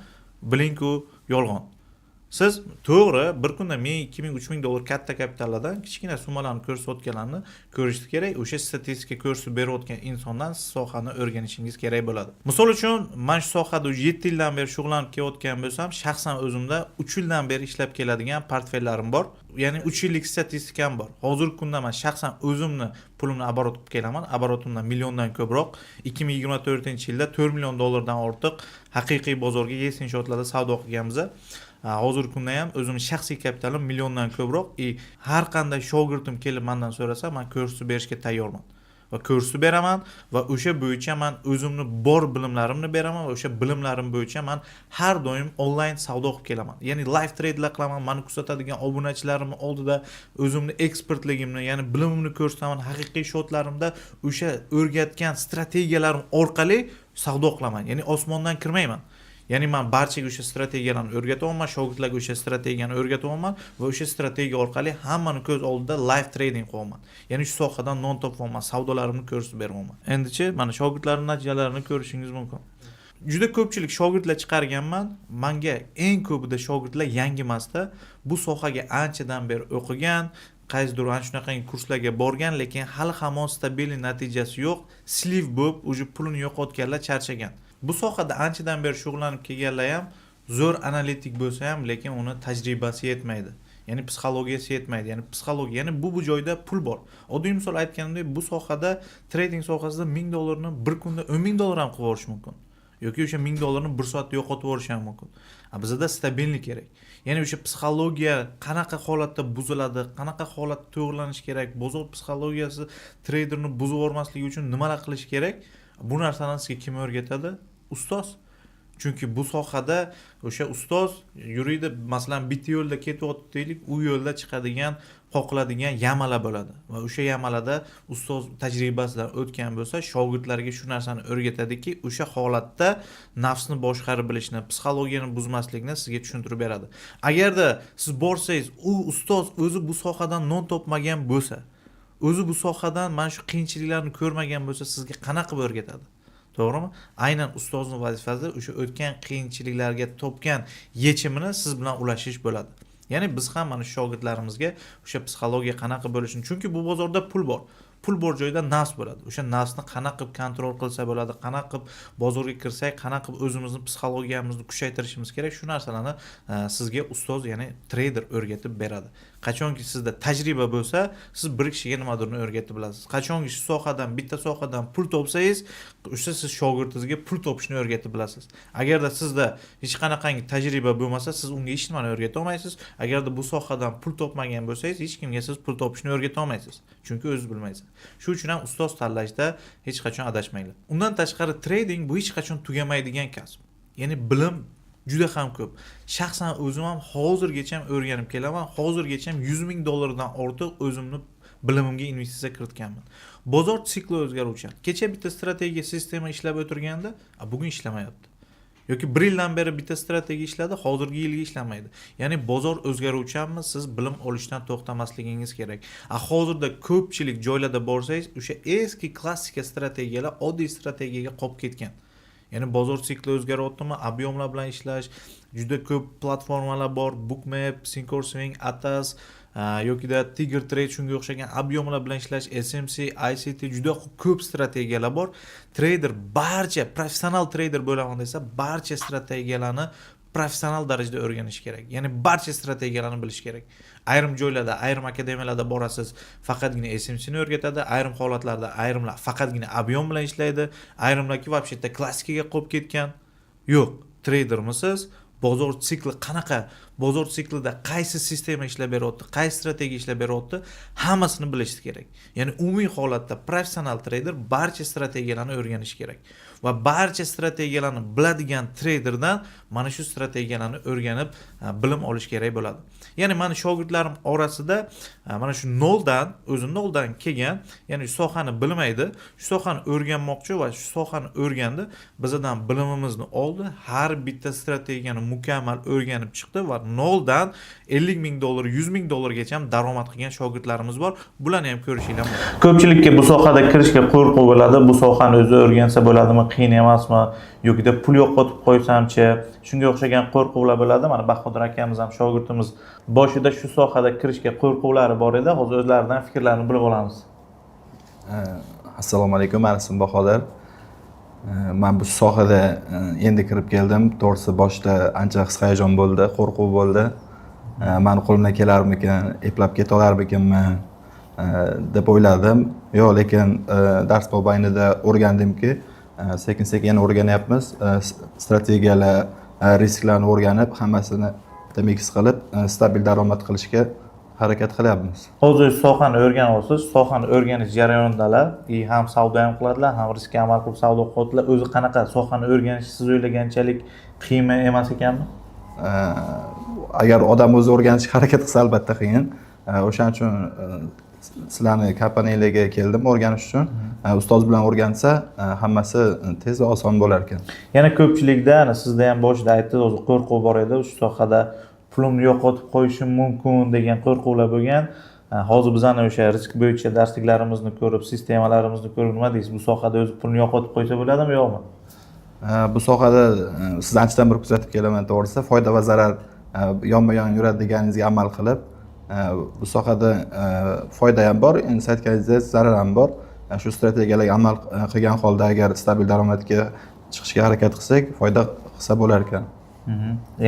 bilingku, yolg'on. Siz to'g'ri bir kunda 1000, 2000, 3000 dollar katta kapitallardan kichkina summalarni ko'rsatayotganlarni ko'rishingiz kerak. O'sha statistika ko'rsatib berayotgan insondan siz sohani o'rganishingiz kerak bo'ladi. Misol uchun, man shu sohada 7 yildan beri shug'ullanib kelayotgan bo'lsam, shaxsan o'zimda 3 yildan beri ishlab keladigan portfellarim bor. Ya'ni 3 yillik statistikam bor. Hozirgi kunda man shaxsan o'zimni pulimni оборот qilib kelaman. Оборот imdan milliondan ko'proq. 2024-yilda 4 million dollardan ortiq haqiqiy bozorga yes счёт larda savdo qilganmiz. Hozirgi kunda ham o'zimni shaxsiy kapitalim milliondan ko'proq и har qanday shogirdim kelib mandan so'rasa, man ko'rsatib berishga tayyorman va ko'rsatib beraman va o'sha bo'yicha man o'zimni bor bilimlarimni beraman va o'sha bilimlarim bo'yicha man har doim onlayn savdo qilib kelaman, ya'ni live tradelar qilaman. Mani kuzatadigan obunachilarimni oldida o'zimni ekspertligimni, ya'ni bilimimni ko'rsataman. Haqiqiy счёт larimda o'sha o'rgatgan strategiyalarim orqali savdo qilaman, ya'ni osmondan kirmayman. Ya'ni man barchaga o'sha strategiyalarni o'rgatyapman, shogirdlarga o'sha strategiyani o'rgatyapman va o'sha strategiya orqali hammani ko'z oldida live trading qilyapman, ya'ni shu sohadan non topyapman, savdolarimni ko'rsatib beryapman. Endichi mana shogirdlarim natijalarini ko'rishingiz mumkin. Juda ko'pchilik shogirdlar chiqarganman. Manga eng ko'pida shogirdlar yangi emasda, bu sohaga anchadan beri o'qigan, qaysidir ana shunaqangi kurslarga borgan, lekin hali hamon стабильный natijasi yo'q, слив bo'lib, уже pulini yo'qotganlar, charchagan. Bu sohada anchadan beri shug'ullanib kelganlar ham zo'r analitik bo'lsa ham, lekin uni tajribasi yetmaydi, ya'ni psixologiyasi yetmaydi. Ya'ni psixologiya, ya'ni bu joyda pul bor. Oddiy misol aytganimdek, bu sohada, trading sohasida 1000 dollarni bir kunda 10 000 dollar ham qilib yuborish mumkin yoki o'sha 1000 dollarni bir soatda yo'qotib yuborish ham mumkin. A bizada стабильный kerak, ya'ni o'sha psixologiya qanaqa holatda buziladi, qanaqa holatda to'g'irlanishi kerak, bozor psixologiyasi treyderni buzib yubormasligi uchun nimalar qilish kerak, bu narsani sizga kim o'rgatadi? Ustoz. Chunki bu sohada o'sha ustoz yuriydi. Masalan, bitta yo'lda ketyapti deylik, u yo'lda chiqadigan, qoqiladigan яма lar bo'ladi va o'sha яма larda ustoz tajribasidan o'tgan bo'lsa, shogirdlarga shu narsani o'rgatadiki, o'sha holatda nafsni boshqarib bilishni, psixologiyani buzmaslikni sizga tushuntirib beradi. Agarda siz borsangiz, u ustoz o'zi bu sohadan non topmagan bo'lsa, o'zi bu sohadan mana shu qiyinchiliklarni ko'rmagan bo'lsa, sizga qanaqa qilib o'rgatadi, to'g'rimi? Aynan ustozni vazifasi o'sha o'tgan qiyinchiliklarga topgan yechimini siz bilan ulashish bo'ladi. Ya'ni biz ham mana shu shogirdlarimizga o'sha psixologiya qanaqa bo'lishini, chunki bu bozorda pul bor, pul bor joyda nafs bo'ladi, o'sha nafsni qanaqa qilib контроль qilsa bo'ladi, qanaqa qilib bozorga kirsak, qanaqa qilib o'zimizni psixologiyamizni kuchaytirishimiz kerak, shu narsalarni sizga ustoz, ya'ni treyder o'rgatib beradi. Qachonki sizda tajriba bo'lsa, siz bir kishiga nimadirni o'rgatib bilasiz. Qachonki shu sohadan, bitta sohadan pul topsangiz, o'sha siz shogirdingizga pul topishni o'rgatib bilasiz. Agarda sizda hech qanaqangi tajriba bo'lmasa, siz unga hech nimani o'rgata olmaysiz. Agarda bu sohadan pul topmagan bo'lsangiz, hech kimga siz pul topishni o'rgata olmaysiz, chunki o'zingiz bilmaysiz. Shu uchun ham ustoz tanlashda hech qachon adashmanglar. Undan tashqari, trading bu hech qachon tugamaydigan kasb. Ya'ni bilim juda ham ko'p. Shaxsan o'zim ham hozirgacha ham o'rganib kelaman. Hozirgacha ham 100 ming dollardan ortiq o'zimni bilimimga investitsiya kiritganman. Bozor sikli o'zgaruvchan. Kecha bitta strategiya, sistema ishlab o'tirganda, bugun ishlamayapti. Yoki bir yildan beri bitta strategiya ishladi, hozirgi yilga ishlamaydi. Ya'ni bozor o'zgaruvchanmi, siz bilim olishdan to'xtamasligingiz kerak. Hozirda ko'pchilik joylarda borsangiz, o'sha eski klassika strategiyalar oddiy strategiyaga qolib ketgan. Ya'ni bozor sikli o'zgaryaptimi, объем lar bilan ishlash, juda ko'p platformalar bor, Bookmap, Thinkorswim, Atas yokida Tiger Trade, shunga o'xshagan объем lar bilan ishlash, SMC, ICT, juda ko'p strategiyalar bor. Treyder barcha professional treyder bo'laman desa, barcha strategiyalarni professional darajada o'rganish kerak. Ya'ni barcha strategiyalarni bilish kerak. Ayrim joylarda, ayrim akademiyalarda borasiz, faqatgina SMC ni o'rgatadi, ayrim holatlarda ayrimlar faqatgina объем bilan ishlaydi, ayrimlarki вообще-то klassikaga qolib ketgan. Yo'q, treydermisiz? Bozor sikli qanaqa, bozor siklida qaysi sistema ishlab beryapti, qaysi strategiya ishlab beryapti, hammasini bilish kerak. Ya'ni umumiy holatda professional treyder barcha strategiyalarni o'rganishi kerak va barcha strategiyalarni biladigan treyderdan mana shu strategiyalarni o'rganib, bilim olish kerak bo'ladi. Ya'ni mani shogirdlarim orasida mana shu noldan, o'zi noldan kelgan, ya'ni shu sohani bilmaydi, shu sohani o'rganmoqchi va shu sohani o'rgandi, bizadan bilimimizni oldi, har bitta strategiyani mukammal o'rganib chiqdi va noldan 50 ming dollar, 100 ming dollargacha ham daromad qilgan shogirdlarimiz bor. Bularni ham ko'rishinglar mumkin. Ko'pchilikka bu sohada kirishga qo'rquv bo'ladi. Bu sohani o'zi o'rgansa bo'ladimi, qiyin emasmi, yokida pul yo'qotib qo'ysamchi, shunga o'xshagan qo'rquvlar bo'ladi. Mana Bahodir akamiz ham, shogirdimiz, boshida shu sohada kirishga qo'rquvlari bor edi. Hozir o'zlaridan fikrlarini bilib olamiz. Assalomu alaykum, mani ismim Bahodir. Man bu sohada endi kirib keldim. To'g'risi, boshida ancha his hayajon bo'ldi, qo'rquv bo'ldi. Mani qo'limdan kelarmikin, eplab keta olarmikinman deb o'yladim. Yo'q, lekin dars mobaynida o'rgandimki, sekin sekin yana o'rganyapmiz. Strategiyalar, risklarni o'rganib, hammasini bitta mix qilib, stabil daromad qilishga harakat qilyapmiz. Hozir sohani o'rganyapsiz. Sohani o'rganish jarayonidalar и ham savdo ham qiladilar, ham riskka amal qilib savdo qilyaptilar. O'zi qanaqa, sohani o'rganish siz o'ylaganchalik qiyin emas ekanmi? Agar odam o'zi o'rganishga harakat qilsa, albatta qiyin. O'shaning uchun sizlarni kompaniyanglarga keldim o'rganish uchun. Ustoz bilan o'rgansa, hammasi tez va oson bo'lar ekan. Yana ko'pchilikda, ana sizda ham boshida aytdingiz, o'zi qo'rquv bor edi, shu sohada pulimni yo'qotib qo'yishim mumkin degan qo'rquvlar bo'lgan. Hozir bizani o'sha risk bo'yicha darsliklarimizni ko'rib, sistemalarimizni ko'rib, nima deysiz, bu sohada o'zi pulni yo'qotib qo'ysa bo'ladimi, yo'qmi? Bu sohada sizni anchadan beri kuzatib kelaman, to'g'risi, foyda va zarar yonma yon yuradi deganingizga amal qilib, bu sohada foyda ham bor, endi siz aytganingizdek, zarar ham bor. Shu strategiyalarga amal qilgan holda agar stabil daromadga chiqishga harakat qilsak, foyda qilsa bo'lar ekan.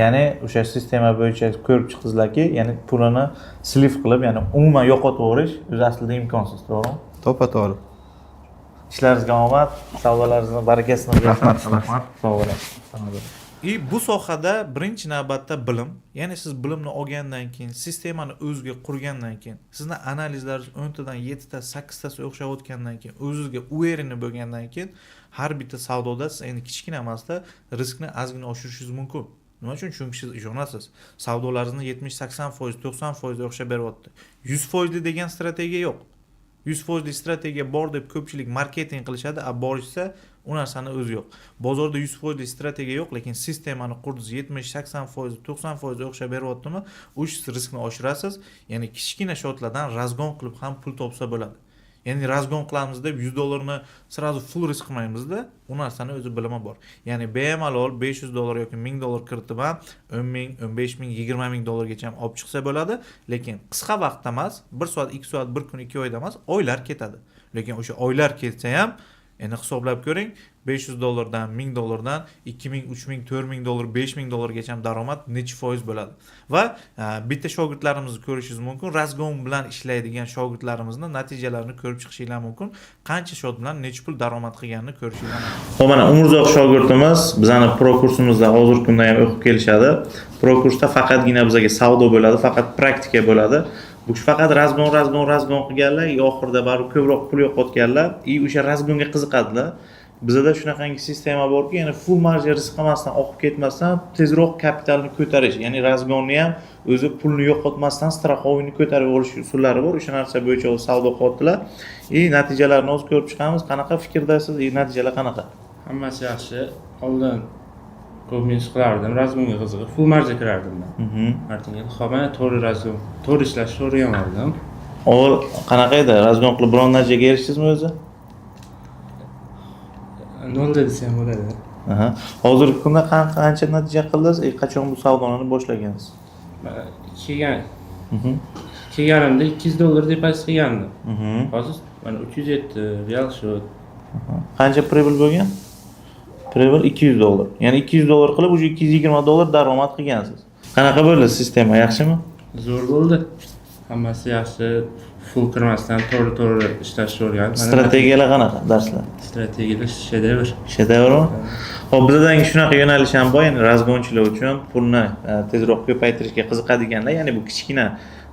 Ya'ni o'sha sistema bo'yicha ko'rib chiqdingizlarki, ya'ni pulini слив qilib, ya'ni umuman yo'qotib yuborish o'zi aslida imkonsiz, to'g'rimi? To'ppa to'g'ri. Ishlaringizga omad, savdolaringizni barakasini bersin. Rahmat. Rahmat, sog' bo'ling. И bu sohada birinchi navbatda bilim, ya'ni siz bilimni olgandan keyin, sistemani o'ziga qurgandan keyin, sizni analizlaringiz 10 tadan yettita, sakkiztasi o'xshayotgandan keyin, o'zizga уверенный bo'lgandan keyin, har bitta savdoda siz endi kichkina emasda, riskni ozgina oshirishingiz mumkin. Nima uchun? Chunki siz ishonasiz, savdolaringizni 70-80%, 90% o'xshab beryapti. 100 foizli degan strategiya yo'q. 100 foizli strategiya bor deb ko'pchilik marketing qilishadi, a borishsa, u narsani o'zi yo'q. Bozorda 100 foizli strategiya yo'q, lekin sistemani qurdingiz, 70-80%, 90% o'xshab beryaptimi, o'sha riskni oshirasiz. Ya'ni kichkina счёт lardan разгон qilib ham pul topsa bo'ladi. Ya'ni разгон qilamiz deb 100 dollarni сразу full risk qilmaymizda, u narsani o'zi bilimi bor. Ya'ni bemalol 500 dollar yoki 1000 dollar kiritib ham 10 ming, 15 ming, 20 ming dollargacha ham olib chiqsa bo'ladi. Lekin qisqa vaqtda emas, bir soat, 2 soat, bir kun, 2 oyda emas, oylar ketadi. Lekin o'sha oylar ketsa ham, endi hisoblab ko'ring, 500 dollardan, 1000 dollardan 2000, 3000, 4000 dollar, 5000 dollargacha ham daromad necha foiz bo'ladi? Va bitta shogirdlarimizni ko'rishingiz mumkin, разгон bilan ishlaydigan shogirdlarimizni natijalarini ko'rib chiqishinglar mumkin, qancha счёт bilan necha pul daromad qilganini ko'rishinglar mumkin. Ho'p, mana Umurzoq shogirdimiz bizani pro kursimizda hozirgi kunda ham o'qib kelishadi. Pro kursda faqatgina bizaga savdo bo'ladi, faqat praktika bo'ladi. Bu kishi faqat разгон, разгон, разгон qilganlar и oxirida baribir ko'proq pul yo'qotganlar и o'sha разгон ga qiziqadilar. Bizada shunaqangi sistema borki, ya'ni full marja risk qilmasdan, oqib ketmasdan tezroq kapitalni ko'tarish, ya'ni разгон ni ham o'zi pulni yo'qotmasdan страховой ni ko'tarib olish usullari bor. O'sha narsa bo'yicha hozir savdo qilyaptilar и natijalarini hozir ko'rib chiqamiz. Qanaqa fikrdasiz и natijalar qanaqa? Hammasi yaxshi. Oldin ko'p minus qilardim, разгон ga qiziqib, full marja kirardim man. Martingale. Hop, mana to'g'ri разгон, to'g'ri ishlashni o'rganib oldim. Avval qanaqa edi? Разгон qilib biron natijaga erishdingizmi o'zi? Nolda desa ham bo'ladi. Aha. Hozirgi kunda qancha natija qildingiz и qachon bu savdoni boshlagansiz? Man kelganimda 200 dollar depozit qilgandim. Hozir mana 307 real счет. Qancha прибыль bo'lgan? Прибыль 200 dollar. Ya'ni 200 dollar qilib, уже 220 dollar daromad qilgansiz. Qanaqa bo'ldi sistema, yaxshimi? Zo'r bo'ldi. Hammasi yaxshi. Full kirmasdan to'g'ri to'g'ri ishlashni o'rganib. Mana Strategiyalar qanaqa darslar? Strategiyalar shedevr. Shedevrmi? Hop, bizada shunaqa yo'nalish ham bor, ya'ni разгон chilar uchun pulni tezroq ko'paytirishga qiziqadiganlar, ya'ni bu kichkina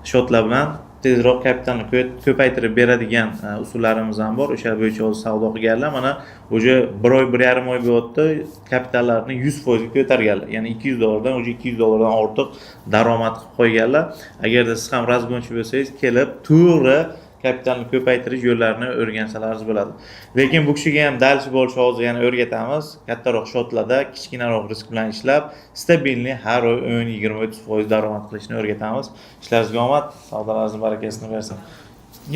счёт lar bilan tezroq kapitalni ko'paytirib beradigan usullarimiz ham bor. O'sha bo'yicha hozir savdo qilganlar mana уже bir oy, 1,5 oy bo'lyapti, kapitallarni 100% ga ko'targanlar. Ya'ni 200 dollardan уже 200 dollardan ortiq daromad qilib qo'yganlar. Agarda siz ham разгон chi bo'lsangiz, kelib to'g'ri kapitalni ko'paytirish yo'llarini o'rgansalaringiz bo'ladi. Lekin bu kishiga ham дальше больше hozir yana o'rgatamiz. Kattaroq счёт larda kichkinaroq risk bilan ishlab, стабильный har oy 10, 20, 30% daromad qilishni o'rgatamiz. Ishlaringizga omad, savdolaringizni barakasini bersin.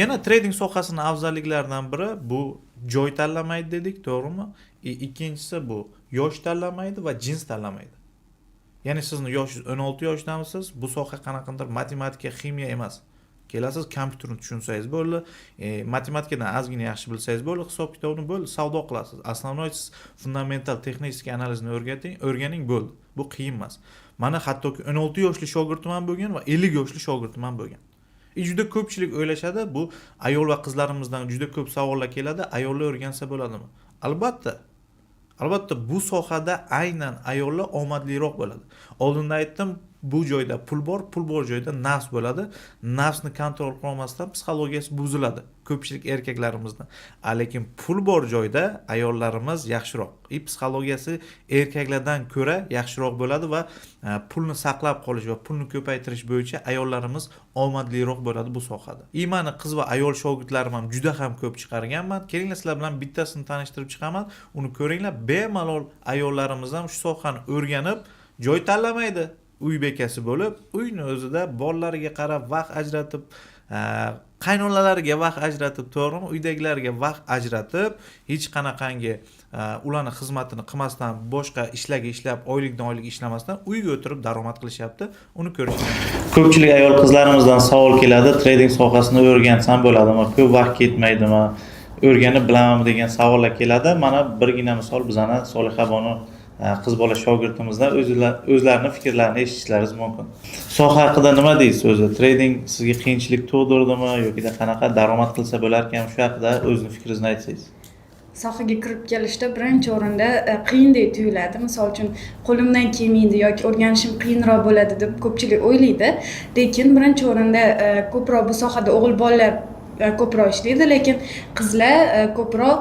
Yana trading sohasini afzalliklaridan biri bu joy tanlamaydi dedik, to'g'rimi? Ikkinchisi bu yosh tanlamaydi va jins tanlamaydi. Ya'ni sizni yoshingiz 16 yoshdamisiz, bu soha qanaqadir matematika, ximiya emas. Kelasiz, kompyuterni tushunsangiz bo'ldi, matematikadan ozgina yaxshi bilsangiz bo'ldi, hisob kitobni bo'ldi, savdo qilasiz. Основной siz fundamental texnik analizni o'rgating, o'rganing bo'ldi. Bu qiyin emas. Mana hattoki 16 yoshli shogirdim ham bo'lgan va 50 yoshli shogirdim ham bo'lgan. Juda ko'pchilik o'ylashadi, bu ayol va qizlarimizdan juda ko'p savollar keladi, ayollar o'rgansa bo'ladimi? Albatta. Albatta bu sohada aynan ayollar omadliroq bo'ladi. Oldinda aytdim, bu joyda pul bor, pul bor joyda nafs bo'ladi. Nafsni контроль qilolmasdan psixologiyasi buziladi ko'pchilik erkaklarimizni. Lekin pul bor joyda ayollarimiz yaxshiroq. И psixologiyasi erkaklardan ko'ra yaxshiroq bo'ladi va pulni saqlab qolish va pulni ko'paytirish bo'yicha ayollarimiz omadliroq bo'ladi bu sohada. И mani qiz va ayol shogirdlarim ham juda ham ko'p chiqarganman. Kelinglar, sizlar bilan bittasini tanishtirib chiqaman. Uni ko'ringlar, bemalol ayollarimiz ham shu sohani o'rganib, joy tanlamaydi. Uy bekasi bo'lib, uyni o'zida bolalariga qarab vaqt ajratib, qaynonalariga vaqt ajratib, to'g'rimi? Uydagilarga vaqt ajratib, hech qanaqangi ularni xizmatini qilmasdan, boshqa ishlarga ishlab, oylikdan oylik ishlamasdan uyga o'tirib daromad qilishyapti. Uni ko'rish mumkin. Ko'pchilik ayol qizlarimizdan savol keladi, trading sohasini o'rgansam bo'ladimi, ko'p vaqt ketmaydimi, o'rganib bilamanmi degan savollar keladi. Mana birgina misol bizani Solihabonu qiz bola shogirdimizdan o'zlarini fikrlarini eshitishlaringiz mumkin. Soha haqida nima deysiz o'zi? Trading sizga qiyinchilik tug'dirdimi yoki qanaqa daromad qilsa bo'larkan, shu haqida o'zni fikringizni aytsangiz. Sohaga kirib kelishda birinchi o'rinda qiyindek tuyuladi. Misol uchun, qo'limdan kelmaydi yoki o'rganishim qiyinroq bo'ladi deb ko'pchilik o'ylaydi. Lekin birinchi o'rinda ko'proq bu sohada o'g'il bolalar ko'proq ishlaydi, lekin qizlar ko'proq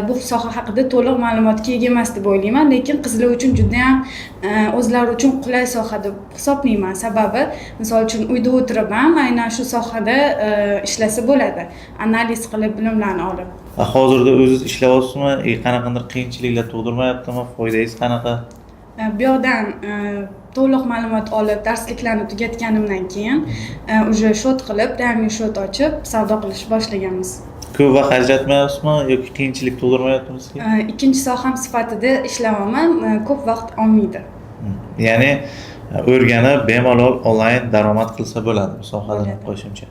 bu soha haqida to'liq ma'lumotga ega emas deb o'ylayman. Lekin qizlar uchun judayam o'zlari uchun qulay soha deb hisoblayman. Sababi, misol uchun, uyda o'tirib ham aynan shu sohada ishlasa bo'ladi, analiz qilib, bilimlarni olib. Hozirda o'zingiz ishlayapsizmi? Qanaqandir qiyinchiliklar tug'dirmayaptimi? Foydangiz qanaqa? Bu yoqdan to'liq ma'lumot olib, darsliklarni tugatganimdan keyin уже счёт qilib, реальный счёт ochib, savdo qilishni boshlaganmiz. Ko'p vaqt ajratmayapsizmi yoki qiyinchilik tug'dirmayaptimi sizga? Ikkinchi soham sifatida ishlayapman, ko'p vaqt olmaydi. Ya'ni o'rganib bemalol onlayn daromad qilsa bo'ladi bu sohada. Bo'ladi. Qo'shimcha.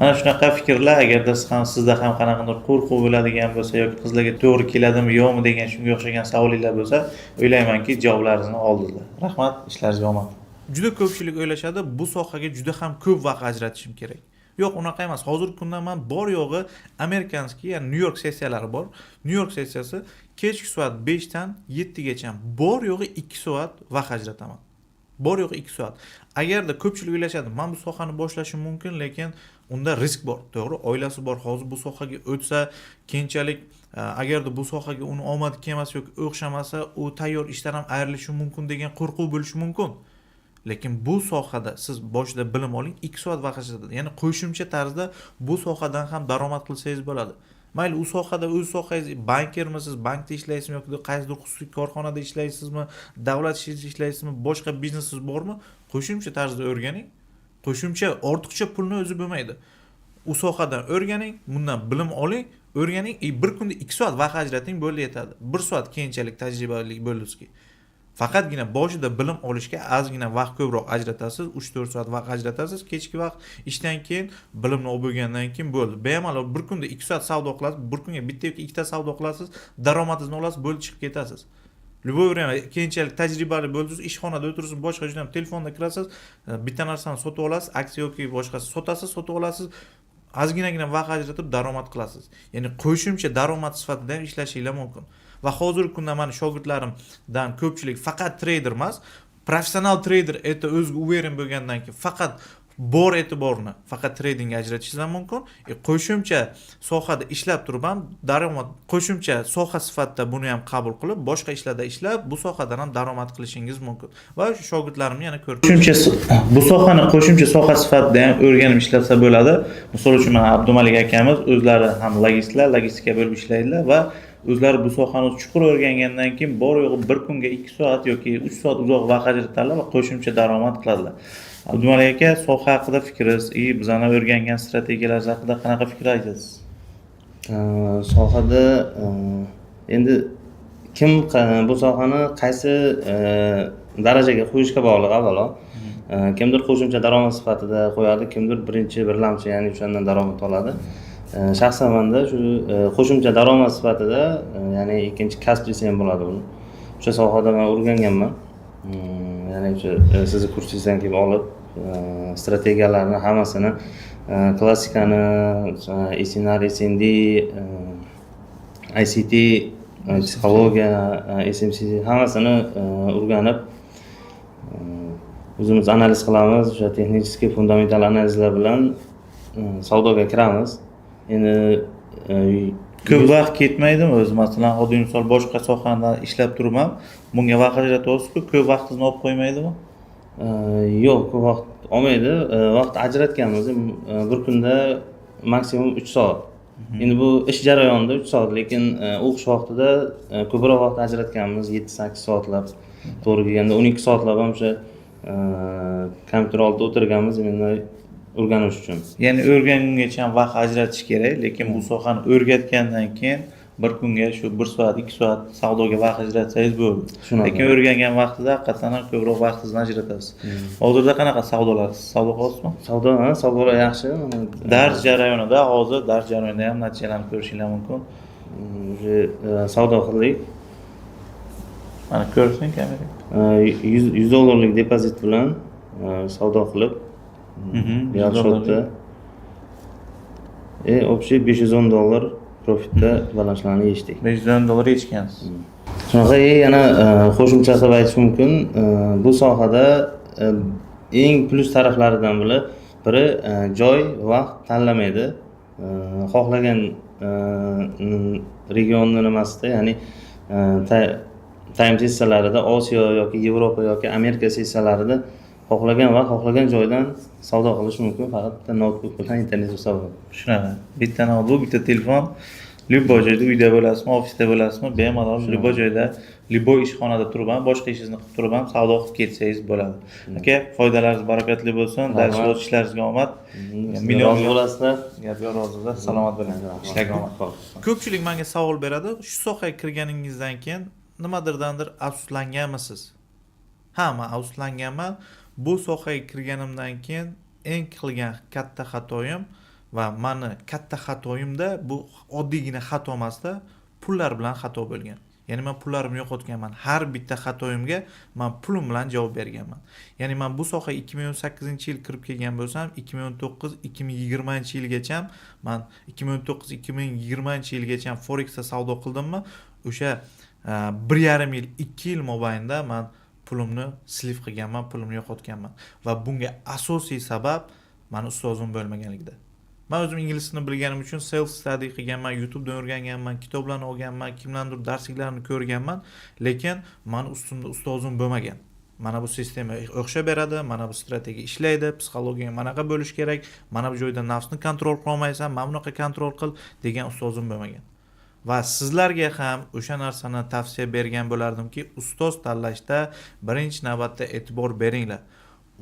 Mana shunaqa fikrlar, agarda siz ham sizda ham qanaqadir qo'rquv bo'ladigan bo'lsa yoki qizlarga to'g'ri keladimi, yo'qmi degan shunga o'xshagan savollar bo'lsa, o'ylaymanki, javoblaringizni oldinglar. Rahmat, ishlaringizga omad. Juda ko'pchilik o'ylashadi, bu sohaga juda ham ko'p vaqt ajratishim kerak. Yo'q, unaqa emas. Hozirgi kunda man bor yo'g'i американский, ya'ni Nyu York sessiyalari bor. Nyu York sessiyasi kechki soat 5 dan 7 gacha bor yo'g'i 2 soat vaqt ajrataman. Bor yo'g'i 2 soat. Agarda ko'pchilik o'ylashadi, man bu sohani boshlashim mumkin, lekin unda risk bor, to'g'ri, oilasi bor, hozir bu sohaga o'tsa, keyinchalik agarda bu sohaga uni omadi kelmasa yoki o'xshamasa, u tayyor ishdan ham ayrilishi mumkin degan qo'rquv bo'lishi mumkin. Lekin bu sohada siz boshida bilim oling, 2 soat vaqt ajratadi, ya'ni qo'shimcha tarzda bu sohadan ham daromad qilsangiz bo'ladi. Mayli, u sohada, o'z sohangiz, bankermisiz, bankda ishlaysizmi yoki qaysidir xususiy korxonada ishlaysizmi, davlat ishida ishlaysizmi, boshqa biznesingiz bormi, qo'shimcha tarzda o'rganing. Qo'shimcha, ortiqcha pulni o'zi bo'lmaydi. U sohadan o'rganing, bundan bilim oling, o'rganing и bir kunda 2 soat vaqt ajrating, bo'ldi, yetadi. Bir soat keyinchalik tajribali bo'ldingizki. Faqatgina boshida bilim olishga ozgina vaqt ko'proq ajratasiz, 3-4 soat vaqt ajratasiz kechki vaqt, ishdan keyin bilimni olib bo'lgandan keyin bo'ldi, bemalol bir kunda 2 soat savdo qilasiz, bir kunga bitta yoki ikkita savdo qilasiz, daromadingizni olasiz, bo'ldi, chiqib ketasiz. Любой время keyinchalik tajribali bo'ldingiz, ishxonada o'tirsiz, boshqa joyda ham telefonda kirasiz, bitta narsani sotib olasiz, aksiya yoki boshqasi, sotasiz, sotib olasiz, ozginagina vaqt ajratib daromad qilasiz. Ya'ni qo'shimcha daromad sifatida ham ishlashinglar mumkin. Va hozirgi kunda mani shogirdlarimdan ko'pchilik faqat treyder emas, professional treyder, это o'ziga уверен bo'lgandan keyin faqat bor e'tiborni faqat tradingga ajratishingiz ham mumkin. Qo'shimcha sohada ishlab turib ham daromad, qo'shimcha soha sifatida buni ham qabul qilib, boshqa ishlarda ishlab, bu sohadan ham daromad qilishingiz mumkin. Va shu shogirdlarimni yana ko'rib, qo'shimcha bu sohani qo'shimcha soha sifatida ham o'rganib ishlasa bo'ladi. Misol uchun, mana Abdumalik akamiz o'zlari ham logistlar, logistika bo'lib ishlaydilar va o'zlari bu sohani chuqur o'rgangandan keyin bor yo'g'i bir kunga 2 soat yoki 3 soat uzoq vaqt ajratadilar va qo'shimcha daromad qiladilar. Abdumalik aka, soha haqida fikringiz и bizani o'rgangan strategiyalar haqida qanaqa fikr aytasiz? Sohada endi kim bu sohani qaysi darajaga qo'yishga bog'liq avvalo. Kimdir qo'shimcha daromad sifatida qo'yadi, kimdir birinchi birlamchi, ya'ni o'shandan daromad oladi. Shaxsan manda shu qo'shimcha daromad sifatida, ya'ni ikkinchi kasb desa ham bo'ladi buni. O'sha sohada man o'rganganman. Ya'ni o'sha sizni kursingizdan kelib olib, strategiyalarni hammasini, klassikani, SNR, SND, ICT, psixologiya, SMC hammasini o'rganib, o'zimiz analiz qilamiz, o'sha texnik, fundamental analizlar bilan savdoga kiramiz. Endi Ko'p vaqt ketmaydimi o'zi? Masalan, oddiy misol, boshqa sohada ishlab turib ham bunga vaqt ajratyapsizku, ko'p vaqtingizni olib qo'ymaydimi? Yo'q, ko'p vaqt olmaydi. Vaqt ajratganmiz. Bir kunda maksimum 3 soat. Endi bu ish jarayonida 3 soat, lekin o'qish vaqtida ko'proq vaqt ajratganmiz, 7-8 soatlab. To'g'ri kelganda 12 soatlab ham o'sha kompyuter oldida o'tirganmiz, именно o'rganish uchun. Ya'ni o'rgangungacha ham vaqt ajratish kerak, lekin bu sohani o'rgatgandan keyin bir kunga shu bir soat, 2 soat savdoga vaqt ajratsangiz bo'ldi. Shunaqa. Lekin o'rgangan vaqtida haqiqatdan ham ko'proq vaqtingizni ajratasiz. Hozirda qanaqa savdolar, savdo qilyapsizmi? Savdo, ha, savdolar yaxshi. Mana Dars jarayonida, hozir dars jarayonida ham natijalarni ko'rishinglar mumkin. Уже savdo qildik. Mana, ko'rsin kamera. 100 dollarlik depozit bilan savdo qilib, real 100 счет da общий 510 dollar profitda balanslarni yechdik. 510 dollar yechgansiz. Shunaqa. Yana qo'shimcha qilib aytish mumkin, bu sohada eng plyus taraflaridan biri joy, vaqt tanlamaydi. Xohlagan regionni nimasida, ya'ni time sessiyalarida, Osiyo yoki Yevropa yoki Amerika sessiyalarida xohlagan vaqt, xohlagan joydan savdo qilish mumkin, faqat bitta noutbuk bilan internet bo'lsa bo'ladi. Shunaqa, bitta noutbuk, bitta telefon, любой joyda, uyda bo'lasizmi, ofisda bo'lasizmi, bemalol любой joyda, любой ishxonada turib ham, boshqa ishingizni qilib turib ham savdo qilib ketsangiz bo'ladi. Aka, foydalaringiz barakatli bo'lsin. Dars ishlaringizga omad. Million rozi bo'lasizlar. Gap yo'q, rozida, salomat bo'ling, ishlarga omad. Ko'pchilik menga savol beradi: shu sohaga kirganingizdan keyin nimadirdandir afsuslanganmisiz? Ha, man afsuslanganman. Bu sohaga kirganimdan keyin eng qilgan katta xatoyim va mani katta xatoyimda, bu oddiygina xato emasda, pullar bilan xato bo'lgan. Ya'ni man pullarimni yo'qotganman. Har bitta xatoyimga man pulim bilan javob berganman. Ya'ni man bu sohaga 2018-yil kirib kelgan bo'lsam, 2019, 2020 yilgacha, man 2019, 2020 yilgacha foreksda savdo qildimmi, o'sha 1,5 yil, 2 yil mobaynida man Pulimni слив qilganman, pulimni yo'qotganman va bunga asosiy sabab mani ustozim bo'lmaganligida. Man o'zim ingliz tilini bilganim uchun self study qilganman, YouTubedan o'rganganman, kitoblarni olganman, kimlarnidir darsliklarini ko'rganman, lekin mani ustimda ustozim bo'lmagan. Mana bu sistema o'xshab beradi, mana bu strategiya ishlaydi, psixologiya manaqa bo'lishi kerak, mana bu joyda nafsni контроль qilolmaysan, mana bunaqa контроль qil degan ustozim bo'lmagan. Va sizlarga ham o'sha narsani tavsiya bergan bo'lardimki, ustoz tanlashda birinchi navbatda e'tibor beringlar.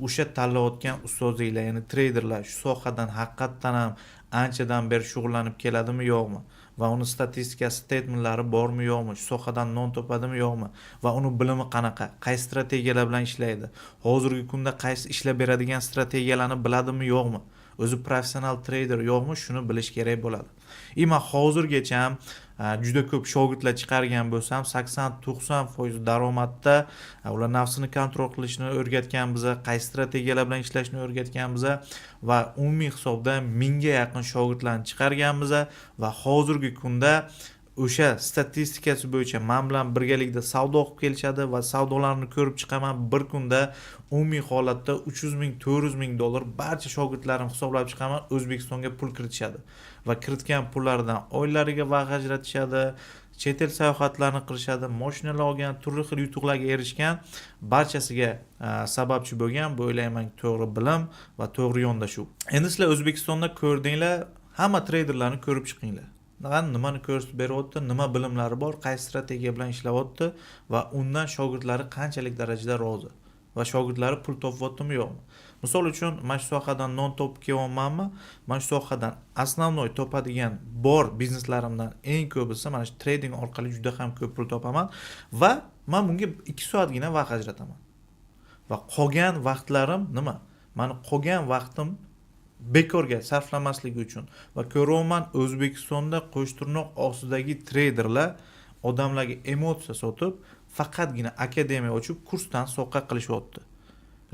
O'sha tanlayotgan ustozinglar, ya'ni treyderlar shu sohadan haqiqatdan ham anchadan beri shug'ullanib keladimi, yo'qmi va uni statistika, statementlari bormi, yo'qmi, shu sohadan non topadimi, yo'qmi va uni bilimi qanaqa, qaysi strategiyalar bilan ishlaydi, hozirgi kunda qaysi ishlab beradigan strategiyalarni biladimi, yo'qmi, o'zi professional treyder, yo'qmi, shuni bilish kerak bo'ladi. И man hozirgacha juda ko'p shogirdlar chiqargan bo'lsam, 80-90% daromadda ular nafsini контроль qilishni o'rgatgan biza, qaysi strategiyalar bilan ishlashni o'rgatgan biza va umumiy hisobda 1000ga yaqin shogirdlarni chiqargan biza. Va hozirgi kunda o'sha statistikasi bo'yicha man bilan birgalikda savdo qilib kelishadi va savdolarni ko'rib chiqaman. Bir kunda umumiy holatda 300 ming, 400 ming dollar, barcha shogirdlarim hisoblab chiqaman, O'zbekistonga pul kiritishadi va kiritgan pullaridan oilalariga vaqt ajratishadi, chet el sayohatlarini qilishadi, moshinalar olgan, turli xil yutuqlarga erishgan. Barchasiga sababchi bo'lgan, bu o'ylayman, to'g'ri bilim va to'g'ri yondashuv. Endi sizlar O'zbekistonda ko'rdinglar, hamma treyderlarni ko'rib chiqinglar. Qani, nimani ko'rsatib beryapti, nima bilimlari bor, qaysi strategiya bilan ishlayapti va undan shogirdlari qanchalik darajada rozi va shogirdlari pul topyaptimi, yo'qmi. Misol uchun, mana shu sohadan non topib kelyapmanmi? Mana shu sohadan основной topadigan bor bizneslarimdan eng ko'pisi mana shu trading orqali juda ham ko'p pul topaman va man bunga 2 soatgina vaqt ajrataman. Va qolgan vaqtlarim nima? Mani qolgan vaqtim bekorga sarflamasligi uchun va ko'ryapman, O'zbekistonda qo'shtirnoq ostidagi treyderlar odamlarga emotsiya sotib, faqatgina akademiya ochib, kursdan soqqa qilishyapti,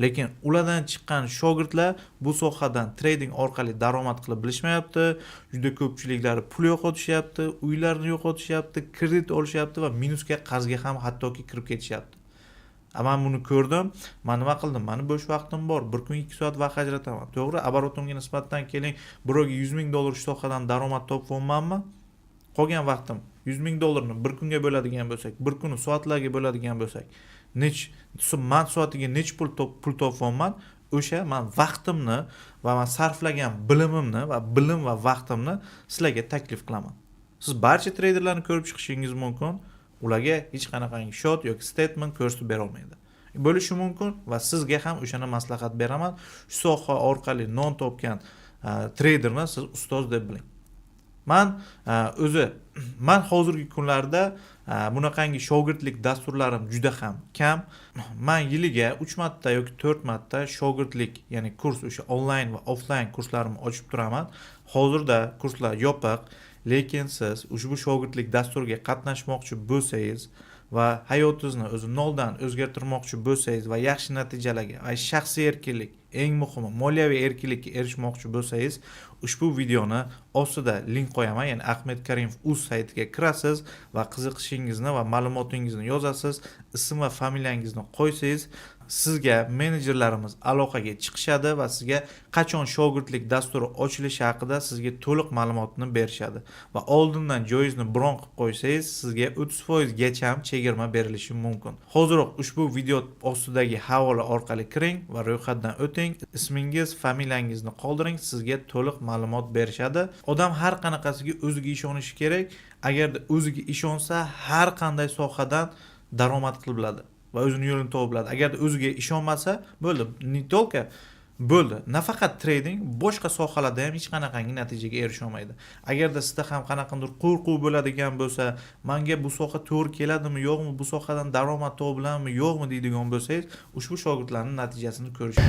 lekin ulardan chiqqan shogirdlar bu sohadan trading orqali daromad qilib bilishmayapti. Juda ko'pchiliklari pul yo'qotishyapti, uylarini yo'qotishyapti, kredit olishyapti va minusga, qarzga ham hattoki kirib ketishyapti. A man buni ko'rdim. Man nima qildim? Mani bo'sh vaqtim bor, bir kun 2 soat vaqt ajrataman. To'g'ri, оборот imga nisbatan, keling, bir oyga 100 ming dollar shu sohadan daromad topyapmanmi? Qolgan vaqtim, 100 ming dollarni bir kunga bo'ladigan bo'lsak, bir kuni soatlarga bo'ladigan bo'lsak, nech man soatiga necha pul topyapman? O'sha man vaqtimni va man sarflagan bilimimni va bilim va vaqtimni sizlarga taklif qilaman. Siz barcha treyderlarni ko'rib chiqishingiz mumkin, ularga hech qanaqangi счёт yoki statement ko'rsatib berolmaydi bo'lishi mumkin. Va sizga ham o'shani maslahat beraman: shu soha orqali non topgan treyderni siz ustoz deb biling. Man o'zi man hozirgi kunlarda bunaqangi shogirdlik dasturlarim juda ham kam. Man yiliga uch marta yoki to'rt marta shogirdlik, ya'ni kurs, o'sha onlayn va offlayn kurslarimni ochib turaman. Hozirda kurslar yopiq, lekin siz ushbu shogirdlik dasturiga qatnashmoqchi bo'lsangiz va hayotingizni o'zi noldan o'zgartirmoqchi bo'lsangiz va yaxshi natijalarga va shaxsiy erkinlik, eng muhimi moliyaviy erkinlikka erishmoqchi bo'lsangiz, ushbu videoni ostida link qo'yaman, ya'ni Ahmed Karimov uz saytiga kirasiz va qiziqishingizni va ma'lumotingizni yozasiz, ism va familiyangizni qo'ysangiz, sizga menejerlarimiz aloqaga chiqishadi va sizga qachon shogirdlik dasturi ochilishi haqida sizga to'liq ma'lumotni berishadi. Va oldindan joyingizni bron qilib qo'ysangiz, sizga 30 foizgacha chegirma berilishi mumkin. Hoziroq ushbu video ostidagi havola orqali kiring va ro'yxatdan o'ting, ismingiz, familiyangizni qoldiring, sizga to'liq ma'lumot berishadi. Odam har qanaqasiga o'ziga ishonishi kerak. Agarda o'ziga ishonsa, har qanday sohadan daromad qilib biladi va o'zini yo'lini topib biladi. Agarda o'ziga ishonmasa, bo'ldi, не только bo'ldi, nafaqat trading, boshqa sohalarda ham hech qanaqangi natijaga erisha olmaydi. Agarda sizda ham qanaqandir qo'rquv bo'ladigan bo'lsa, manga bu soha to'g'ri keladimi, yo'qmi, bu sohadan daromad topa bilamanmi, yo'qmi deydigan bo'lsangiz, ushbu shogirdlarning natijasini ko'rish.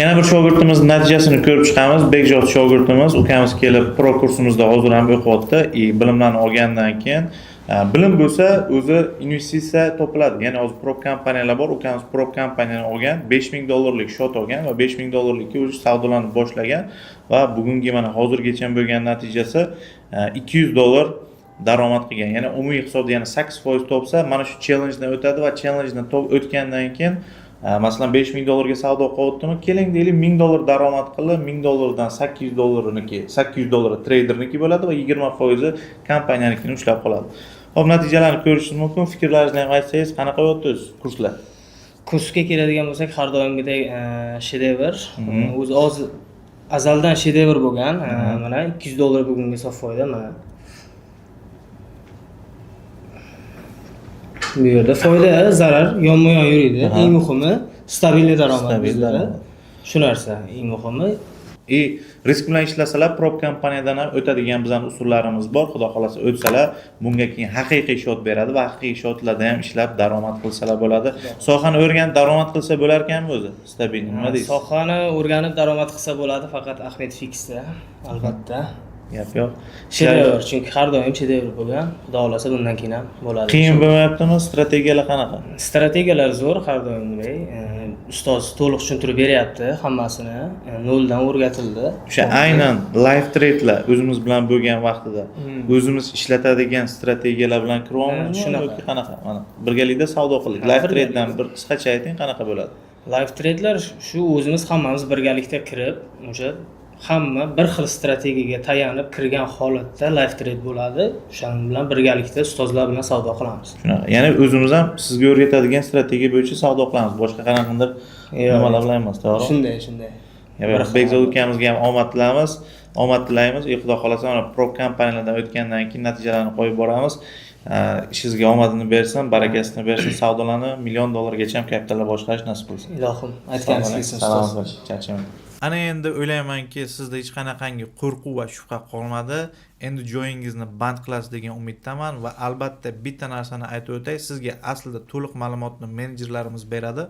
Yana bir shogirdimizni natijasini ko'rib chiqamiz. Bekzod shogirdimiz, ukamiz kelib pro kursimizda hozir ham o'qiyapti и bilimlarni olgandan keyin bilim bo'lsa, o'zi investitsiya topiladi. Ya'ni hozir prop kompaniyalar bor. Ukamiz prop kompaniyani olgan, 5000 dollarlik счёт olgan va 5000 dollarlikka уже savdolarni boshlagan va bugungi, mana hozirgacha bo'lgan natijasi 200 dollar. daromad qilgan. Ya'ni umumiy hisobda yana 8% topsa, mana shu challengedan o'tadi va challengedan o'tgandan keyin masalan, 5000 dollarga savdo qilyaptimi, keling deylik, 1000 dollar daromad qilib, 1000 dollardan 800 dollariniki, 800 dollari treyderniki bo'ladi va 20% kompaniyanikini ushlab qoladi. Xo'p, natijalarni ko'rishingiz mumkin. Fikrlaringizni ham aytsangiz, qanaqa o'tdi o'zi kurslar? Kursga keladigan bo'lsak, har doimgidek shedevr. O'zi azaldan shedevr bo'lgan. Mana 200 dollar bugungi sof foyda mana. Bu yerda foyda, zarar yonma-yon yuriydi. Eng muhimi стабильный daromad Stabil bizda. Daromad. Shu narsa eng muhimi. И risk bilan ishlasalar, prop kompaniyadan ham o'tadigan bizani usullarimiz bor. Xudo xohlasa, o'tsalar, bunga keyin haqiqiy счёт beradi va haqiqiy счёт larda ham ishlab daromad qilsalar bo'ladi. Sohani o'rganib daromad qilsa bo'lar ekanmi o'zi? Stabil, nima deysiz? Sohani o'rganib daromad qilsa bo'ladi, faqat Ahmed Fixda albatta. Gap yo'q. Shedevr, chunki har doim shedevr bo'lgan. Xudo xohlasa, bundan keyin ham bo'ladi. Qiyin bo'lmayaptimi? Strategiyalar qanaqa? Strategiyalar zo'r, har doimgidek. Ustoz to'liq tushuntirib beryapti hammasini. Noldan o'rgatildi. O'sha aynan live trade'lar o'zimiz bilan bo'lgan vaqtida o'zimiz ishlatadigan strategiyalar bilan kiryapmizmi Shunaqa. yoki qanaqa? Mana birgalikda savdo qildik. Ha, Live birgalikda. trade'dan bir qisqacha ayting, qanaqa bo'ladi? Live trade'lar shu o'zimiz hammamiz birgalikda kirib, o'sha hamma bir xil strategiyaga tayanib kirgan holatda live trade bo'ladi. O'shaning bilan birgalikda ustozlar bilan savdo qilamiz. Shunaqa. Ya'ni o'zimiz ham sizga o'rgatadigan strategiya bo'yicha savdo qilamiz. Boshqa qanaqandir Yo'q. nimalar bilan emas, to'g'rimi? Shunday. Ya, Bir xil. Bekzod ukamizga ham omad tilaymiz. Omad tilaymiz. Xudo xohlasa, mana prop kompaniyalardan o'tgandan keyin natijalarni qo'yib boramiz. Ishingizga omadini bersin, barakasini bersin, savdolarni million dollargacha ham kapitallar boshqarish nasib qilsin. Ilohim, aytganingiz kelsin, ustoz. Salomat bo'ling, charchamang. Ana endi o'ylaymanki, sizda hech qanaqangi qo'rquv va shubha qolmadi. Endi joyingizni band qilasiz degan umiddaman va albatta bitta narsani aytib o'tay, sizga aslida to'liq ma'lumotni menejerlarimiz beradi.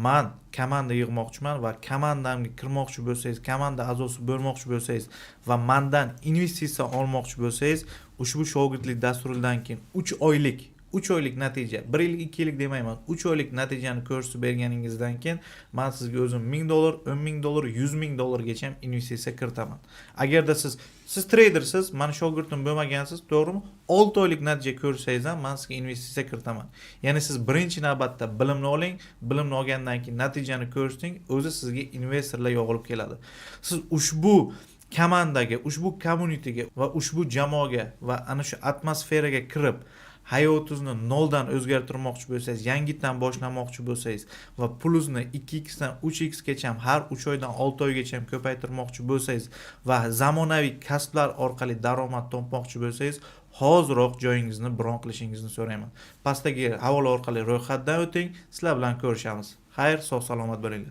Man komanda yig'moqchiman va komandamga kirmoqchi bo'lsangiz, komanda a'zosi bo'lmoqchi bo'lsangiz va mandan investitsiya olmoqchi bo'lsangiz, ushbu shogirdlik dasturidan keyin 3 oylik natija, 1 yillik, 2 yillik demayman, 3 oylik natijani ko'rsatib berganingizdan keyin man sizga o'zim 1000 dollar, 10 ming dollar, 100 ming dollargacha ham investitsiya kiritaman. Agarda siz treydersiz, mani shogirdim bo'lmagansiz, to'g'rimi? 6 oylik natija ko'rsangiz ham man sizga investitsiya kiritaman. Ya'ni siz birinchi navbatda bilimni oling, bilimni olgandan keyin natijani ko'rsating, o'zi sizga investorlar yog'ilib keladi. Siz ushbu komandaga, ushbu communityga va ushbu jamoaga va ana shu atmosferaga kirib, hayotingizni noldan o'zgartirmoqchi bo'lsangiz, yangitdan boshlamoqchi bo'lsangiz va pulingizni 2x dan 3x gacha ham har 3 oydan 6 oygacha ham ko'paytirmoqchi bo'lsangiz va zamonaviy kasblar orqali daromad topmoqchi bo'lsangiz, hoziroq joyingizni bron qilishingizni so'rayman. Pastdagi havola orqali ro'yxatdan o'ting, sizlar bilan ko'rishamiz. Xayr, sog' salomat bo'linglar.